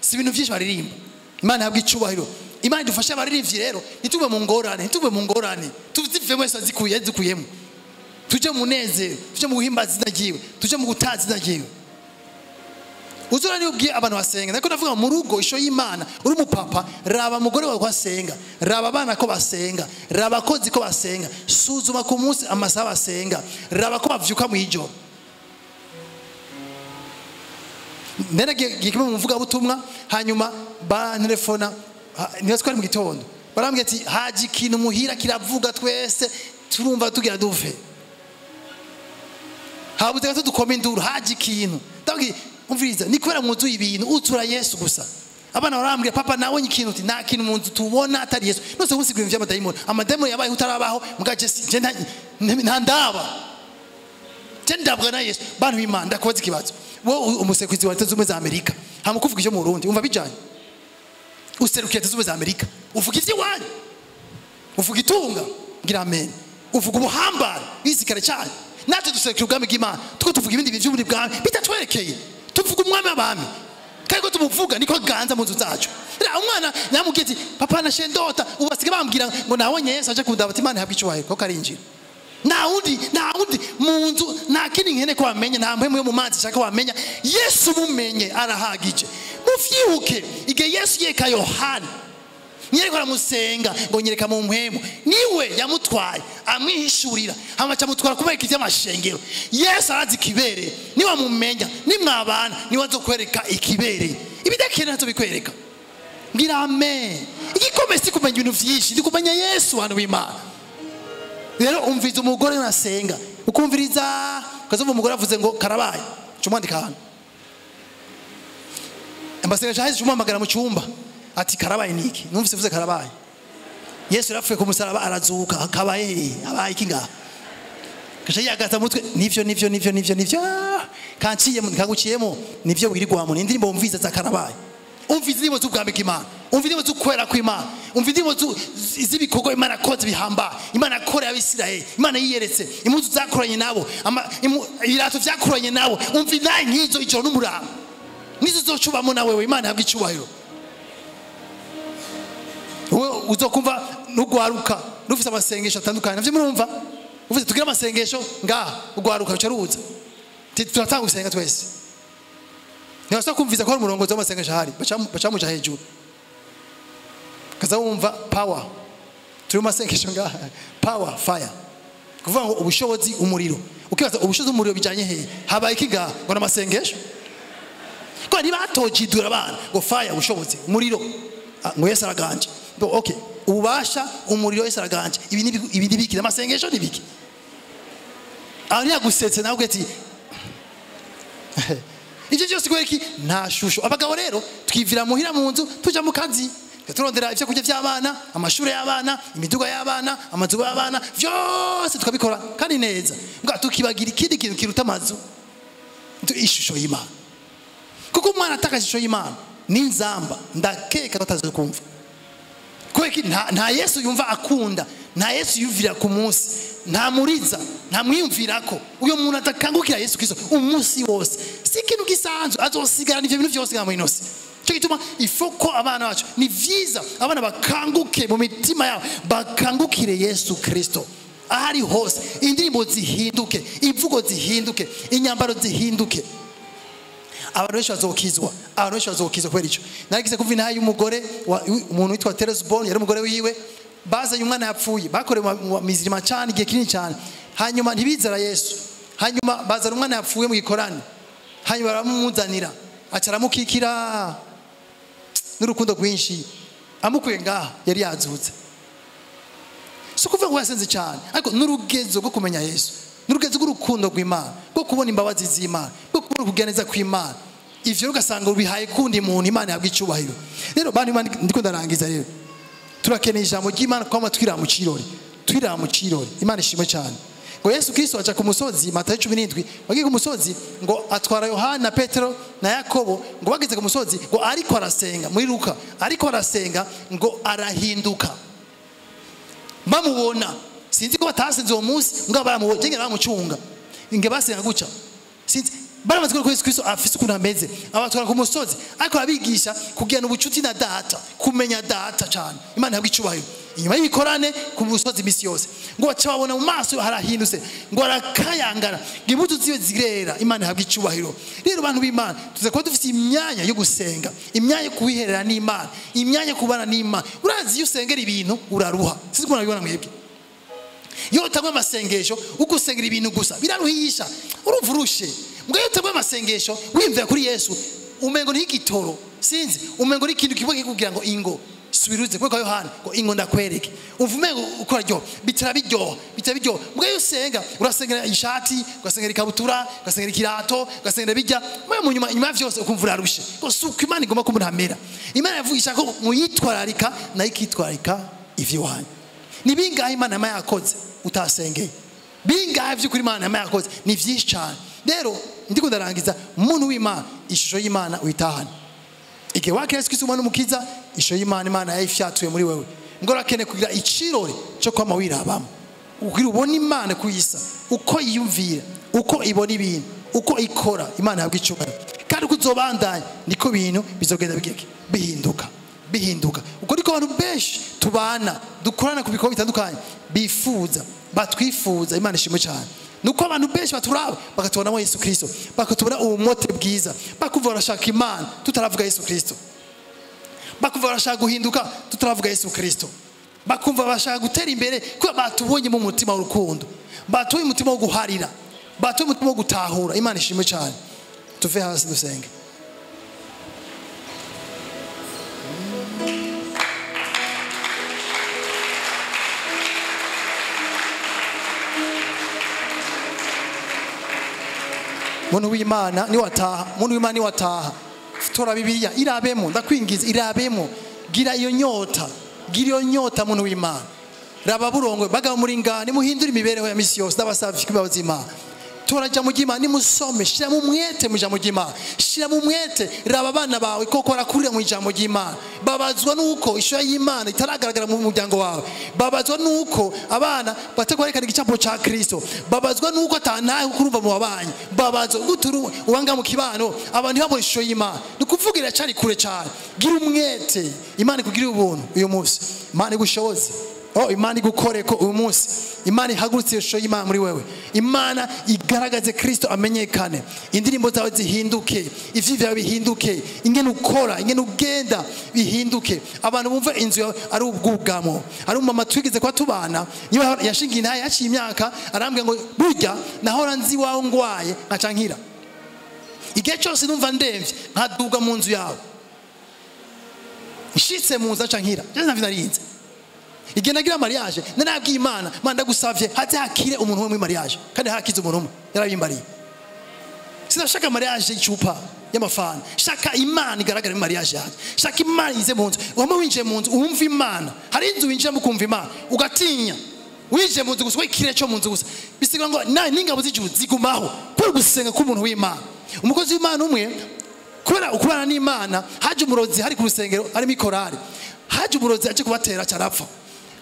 Speaker 1: Si ibintu byinshi baririmba. Imana ihabwa icyubahiro. Imana idufashe abaririmbyi rero ntitube mu ngorane ntitube mu ngorane tuzive wese azikuye zikuyemo tuje mu munezero tuje mu guhimbaza izina ryiwe tuje mu gutaza izina ryiwe. Uzora niyo ubwiye abantu basenga ndako ndavuga mu rugo isho y'Imana uri umupapa raba mugore wawe ko asenga raba abana ko basenga raba abakozi ko basenga suzuma ku munsi amasaha basenga raba ko bavyuka mu ijoro. Naragiye kimwe mu mvuga butumwa hanyuma bantelefona niba twari mu gitondo barambwira ati haje ikintu muhira kiravuga twese turumva tugira duve habuze gato dukoma induru haje ikintu ndabwiye umviriza ni kubera mwuzuye ibintu utura Yesu gusa. Abana barambwira papa nawe ikintu uti nta kintu mu nzu tubona atari Yesu. Nose usigura ibintu by'amadayimoni amadayimoni yabaye utarabaho mugaje je nta ndaba je ndabwa na Yesu. Bantu b'Imana ndakubaza ikibazo wowe umusekwizi wa Leta Zunze Ubumwe za Amerika hamukuvuga ivyo mu Burundi umva bijanye userukiye Leta Zunze Ubumwe za Amerika uvuga ivy'iwanyu uvuga itunga Ngira amen. Uvuga ubuhambare bw'igisirikare cyayo. Natwe duserukira ubwami bw'Imana, tuko tuvuga ibindi bintu by'ubundi bwami bitatwerekeye. Tuvuga umwami w'abami, kandi ko tumuvuga niko aganza mu nzu zacu. Rero umwana namubwiye ati papa nashe ndota, ubu basigaye bambwira ngo nabonye Yesu aje kundaba, ati Imana ihabwe icyubahiro kuko arinjira. Nta wundi mu nzu, nta kindi nkene ko wamenya, nta mpwemu yo mu mazi nshaka wamenya. Yesu mumenye arahagije. Muvyibuke igihe Yesu yereka Yohana, nyereka aramusenga ngo nyereka mu mpwemu, niwe yamutwaye amwihishurira, hama acamutwara kubereka ivy'amashengero. Yesu arazi ikibereye, niwe amumenya, nimwabana niwe azokwereka ikibereye, ibidakeneye ntazobikwereka. Ngira amen. Igikomeye si kumenya ibintu vyinshi, ni kumenya Yesu bantu b'Imana. Rero umviza umugore nasenga, ukumviriza ukazumva umugore avuze ngo karabaye, cumwandika hano. Amasengesho aheze cumuhamagara mu cyumba ati karabaye niki? Numvise uvuze karabaye. Yesu yarapfuye ku musaraba arazuka, kabaye abaye iki ngaha? Kaje yagata mutwe, nivyo nivyo nivyo nivyo nivyo kanciyemo kaguciyemo nivyo wirirwamo. Ni indirimbo wumvise za karabaye. Umva indirimbo z'ubwami bw'Imana, umva indirimbo z'ukwera kw'Imana, umva indirimbo z'ibikorwa Imana yakoze bihambaye, Imana yakoreye Abisirayeli, Imana yiyeretse, impuzu zakoranye nabo, ibirato vyakoranye nabo. Umva intahe nk'izo ijoro n'umurango, nizo uzocubamo na wewe. Imana ihabwe icyubahiro. Wowe uzokumva n'ugwaruka rufise amasengesho atandukanye, navyo murumva uvuze tugire amasengesho ngaha, ugwaruka ruca ruza, turatanga gusenga twese. Ntibashobora kumviza ko hari umurongozi w'amasengesho ahari, bacamuja hejuru. Kaza wumva power, turi mu masengesho ngaha, power fire, kuvuga ngo ubushobozi umuriro. Ukibaza ubushobozi umuriro bijanye hehe? Habaye iki ngaha? Ngo n'amasengesho. Ko nibatojidura abana ngo fire ubushobozi umuriro, ngo Yesu araganje. Ngo okay, ububasha umuriro Yesu araganje. Ibi ni biki? Amasengesho ni biki? Aho ntiyagusetse nawe ati ivyo byose kubera iki? Nta shusho. Abagabo rero twivira muhira mu nzu tuja mu kazi, turondera ivyo kurya by'abana, amashuri y'abana, imiduga y'abana, amazu y'abana, byose tukabikora kandi neza. Mbwa tukibagira ikindi kintu kiruta amazu, ishusho y'Imana. Kuko umwana atakaje ishusho y'Imana n'inzamba, ndakeka ko atazokumva. Kubera iki? Nta Yesu yumva akunda, nta Yesu yumvira ku munsi, nta muriza, nta mwiyumvirako. Uyo muntu atakangukira Yesu Kristo umunsi wose, si ikintu gisanzwe, azosigara n'ivyo bintu vyose nka mwinosi. Cyo gituma ifoko abana bacu ni vyiza abana bakanguke mu mitima yabo, bakangukire Yesu Kristo ahari hose. Indirimbo zihinduke, imvugo zihinduke, inyambaro zihinduke. Abantu benshi bazokizwa, abantu benshi bazokizwa kubera ico. Naragize kumva intahe y'umugore, umuntu witwa Therese Bond, yari umugore wiwe, bazanye umwana yapfuye, bakorewe mu mizirima cyane igihe kinini cyane, hanyuma ntibizera Yesu, hanyuma bazana umwana yapfuye mu gikorani, hanyuma baramumuzanira, aca aramukikira n'urukundo rwinshi, amukuye ngaha yari yazutse. Si ukuvuga ngo yasenze cyane, ariko n'urugezo rwo kumenya Yesu, n'urugezo rw'urukundo rw'Imana, rwo kubona imbabazi z'Imana, rwo kubona ukugira kw'Imana. Ivyo ugasanga ubihaye kundi muntu, Imana ihabwa icyubahiro. Rero bantu Imana, ndiko ndarangiza rero, turakeneye ijambo ry'Imana kwama twiraba mu kirori, twiraba mu kirori. Imana ishimwe cyane. Ngo Yesu Kristo aca ku musozi, Matayo 17, bagiye ku musozi ngo atwara Yohana na Petero na Yakobo, ngo bageze ku musozi ngo ariko arasenga, muri Luka ariko arasenga ngo arahinduka. Bamubona, sinzi ko batasenze uwo munsi, ngo baramubonye, ngera bamucunga, nge basenga guca, sinzi baramaze ko Yesu Kristo afise ukuntu ameze, abatwara ku musozi ariko abigisha kugirana ubucuti na data, kumenya data cyane. Imana ihabwe icyubahiro. Inyuma y'ibikorane ku musozi imisi yose, ngo baca babona mu maso harahindutse, ngo arakayangana, ngo imbuto ziwe zirera. Imana ihabwe icyubahiro. Rero bantu b'Imana, tuza kuba dufite imyanya yo gusenga, imyanya yo kuwiherera n'Imana, imyanya yo kubana n'Imana. Urazi iyo usengera ibintu uraruha, sinzi ko murabibona mwebwe. Iyo utangwa amasengesho ugusengera ibintu gusa biraruhisha, urumva urushe. Mbwa iyo utangwa amasengesho wiyumvira kuri Yesu, umengo ni igitoro, sinzi umengo ni ikintu kivuga kikubwira ngo ingo subiruze kwa Yohana ngo ingo ndakwereke, umva umengo ukora ryo bitara biryoha, bitara biryoha. Mbwa iyo usenga urasengera ishati, ugasengera ikabutura, ugasengera ikirato, ugasengera bijya, mbwa mu nyuma inyuma vyose ukumva urarushe. Ngo suko Imana igomba ko umuntu amera. Imana yavugisha ko muyitwararika nayo ikitwararika ivyo wanyu. Ni bingahe Imana yama yakoze utasengeye? Bingahe vy'ukuri Imana yama yakoze? Ni vyinshi cyane. Rero ndiko ndarangiza, umuntu w'Imana, ishusho y'Imana uyitahane. Igihe wakira Yesu Kristo umwana w'umukiza, ishusho y'Imana, Imana yayifyatuye muri wewe. Ngo rakene kugira icirore cyo kwama wirabamo, kugira ubone Imana kuyisa uko yiyumvira, uko ibona ibintu, uko ikora. Imana yabwa icyubahiro. Kandi uko uzobandanya niko ibintu bizogenda bihinduka bihinduka. Uko niko abantu benshi tubana dukorana ku bikorwa bitandukanye bifuza, batwifuza. Imana ishimwe cyane. Nuko abantu benshi baturaba bakatubonamo Yesu Kristo, bakatubona ubumote bwiza, bakumva barashaka Imana tutaravuga Yesu Kristo, bakumva barashaka guhinduka tutaravuga Yesu Kristo, bakumva bashaka gutera imbere kuko batubonye mu mutima w'urukundo, batubonye umutima wo guharira, batubonye umutima wo gutahura. Imana ishimwe cyane. Tuve hasi dusenge. Muntu w'Imana ni wataha, muntu w'Imana ni wataha, tora Bibiliya irabemo, ndakwingiza irabemo, gira iyo nyota, gira iyo nyota muntu w'Imana. Raba burongwe bagabo muri ngani muhindura imibereho ya misi yose, ndabasavye kubaza Imana. Tora mu ry'Imana, nimusome, shira mu mwete mu ijambo ry'Imana, shira mu mwete. Raba abana bawe koko barakurira mu ijambo ry'Imana. Babazwa nuko ishusho y'Imana itaragaragara mu muryango wawe, babazwa nuko abana batakwerekana igicapo ca Kristo, babazwa nuko atanaye kurumva mu babanyi, babazwa guturu ubanga mu kibano abantu babona ishusho y'Imana. Nukuvugira cari kure cyane. Gira umwete, Imana ikugirire ubuntu uyu munsi, Imana igushoboze. Oh, Imana igukoreko uyu munsi. Imana ihagurutse ishusho y'Imana muri wewe. Imana igaragaze Kristo amenyekane. Indirimbo zawe zihinduke, ivyi byawe bihinduke, ingene ukora, ingene ugenda bihinduke. Abantu bumva inzu yawe ari ubwugamo. Ari umama twigeze kwa tubana, niwe yashingiye intaye yaciye imyaka, arambwira ngo burya nahora nzi wawe ngwaye nkaca nkira. Igihe cyose numva ndemvye nkaduga mu nzu yawe. Nshitse mu nzu nkaca nkira. Je narinze. Igihe nagira mariage narabwiye Imana, Mana ndagusavye haze hakire umuntu umwe muri mariage, kandi harakize umuntu umwe yarabimbariye. Sinashaka mariage y'icupa y'amafana, shaka Imana igaragara muri mariage yanjye, shaka Imana ize mu nzu. Wama winjiye mu nzu umva Imana. Hari inzu winjiramo ukumva Imana ugatinya, winjiye mu nzu gusa ikirere cyo mu nzu gusa bisigura ngo n'ingabo z'ijuru zigumaho kubera gusenga k'umuntu w'Imana. Umukozi w'Imana umwe kubera ukubana n'Imana, haje umurozi hari ku rusengero harimo ikorari, haje umurozi aje kubatera cyarapfa.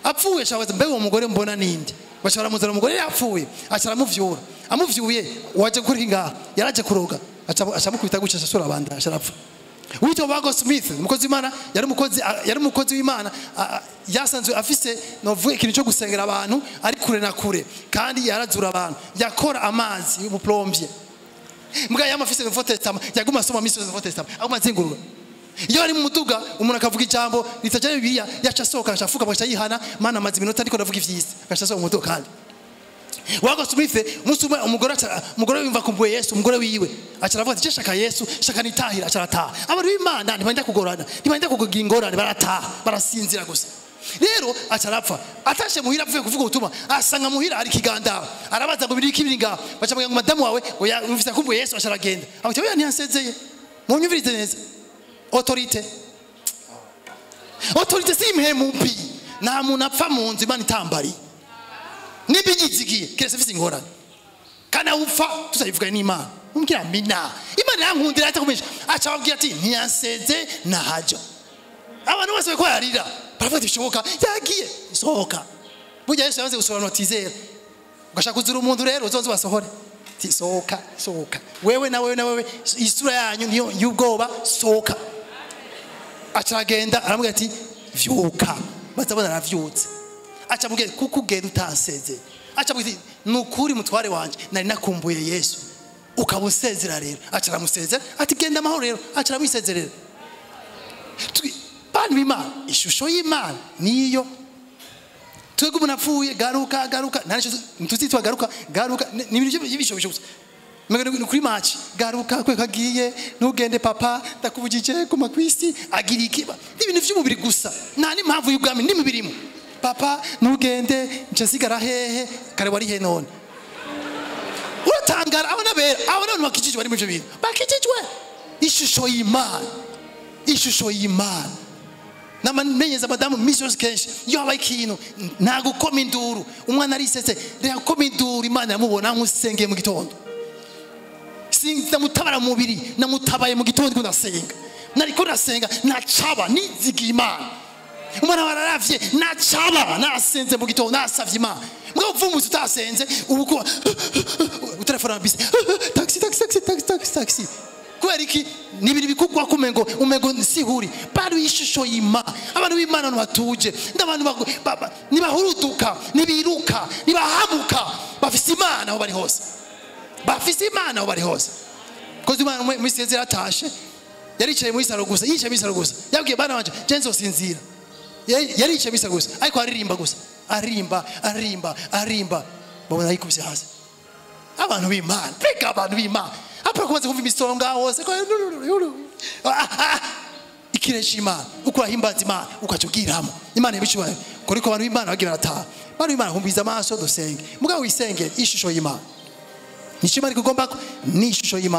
Speaker 1: Apfuye shawaza mbe uwo mugore mbona ninde, bashara muzana umugore yapfuye asharamuvyura, amuvyuye waje gukora ingaha yaraje kuroga acamukubita guca asura abandi asharapfa. Wito Wago Smith umukozi w'Imana, yari umukozi w'Imana yasanzwe afise novuye ikintu cyo gusengera abantu ari kure na kure, kandi yarazura abantu, yakora amazi y'umuplombye. Mbwa yamafise Nouveau Testament, yaguma asoma misi Nouveau Testament, aguma azingurura. Iyo ari mu muduga umuntu akavuga ijambo ritajya Bibiliya yaca asohoka acafuka bagaca yihana, Mana amazi minota ariko ndavuga ivyisi, agaca asohoka mu muduga. Kandi Wago Smith umunsi umwe umugore yumva kumbuye Yesu, umugore wiwe aca aravuga ati shaka Yesu, shaka nitahira, aca arataha. Abantu b'Imana ntibajya kugorana, ntibajya kugira ingorane, barataha barasinzira gusa. Rero aca arapfa. Atashe muhira avuye kuvuga ubutumwa, asanga muhira ari kigandaba, arabaza ngo biri kibiri ngaha, baca bavuga ngo madamu wawe oya yumvise kumbuye Yesu, aca aragenda. Aho oya ntiyansezeye, munyumvirize neza. Autorité. Autorité si impemu mbi. Nta muntu apfa mu nzu Imana itambari. Nibigizigiye kirese fisi ingorane. Kana upfa tuzayivuga n'Imana. Umbwira mina. Imana yankundira atakumisha. Aca ababwira ati ntiyanseze nahajo. Abantu bose bako yarira. Baravuga ati bishoboka yagiye sohoka. Burya Yesu yabanze gusobanura tizera. Ugashaka kuzura umuntu rero uzoze basohore. Ti sohoka, sohoka. Wewe na wewe na wewe isura yanyu niyo y'ubwoba, sohoka. Acagenda aramubwira ati vyuka, bazabona aravyutse. Acamubwira kuko ugenda utanseze. Acamubwira ati nukuri mutware wanje nari nakumbuye Yesu, ukabusezera rero. Aca aramusezera ati genda amahoro rero, aca aramwisezerera. Bantu b'Imana, ishusho y'Imana niyo. Twebwe umuntu apfuye garuka garuka, ntituzitwa garuka garuka, ni ibintu by'ibishobisho gusa. Ni kuri match garuka kwe kagiye ntugende papa ndakubujije kuma kwisi agira iki, ni ibintu by'umubiri gusa, nta n'impamvu y'ubwami n'imibirimo. Papa ntugende ncasigara hehe kare wari he none. Uratangara abana bera, abana bakijijwe bari muri ibyo bintu, bakijijwe ishusho y'Imana, ishusho y'Imana. Namamenyeza madamu misi yose kenshi iyo habaye ikintu nta gukoma induru, umwana arisetse reka gukoma induru, Imana yamubona nkusengeye mu gitondo. Sindamutabara mu mubiri, namutabaye mu gitondo ko ndasenga, nariko ndasenga nacaba nizigiye Imana. Umwana wararavye nacaba nasenze mu gitondo nasavye Imana. Mugabo uvumutse utasenze ubu utelefona bisi taxi taxi taxi taxi taxi taxi. Kubera iki? Ni ibintu bikugwa kumengo umengo sihuri bari ishusho y'Imana. Abantu b'Imana batuje n'abantu nibahuruduka nibiruka nibahamuka bafise Imana aho bari hose, bafise Imana aho bari hose. Kozi Imana muri sinzira atashe yaricaye muri saro gusa, yicaye muri saro gusa, yabwiye bana banje je nzosinzira. Yaricaye muri saro gusa ariko aririmba gusa, aririmba aririmba aririmba, babona yikubise hasi. Abantu b'Imana, peka abantu b'Imana apra kubanza kumva imisonga hose ko ikiresha Imana ukurahimbaza Imana ukacugiramo Imana ibishubaye kuriko abantu b'Imana bagiye barataha. Abantu b'Imana humbiza amaso dusenge, mugabo wisenge ishusho y'Imana. Nico Imana ikugomba ni ishusho y'Imana.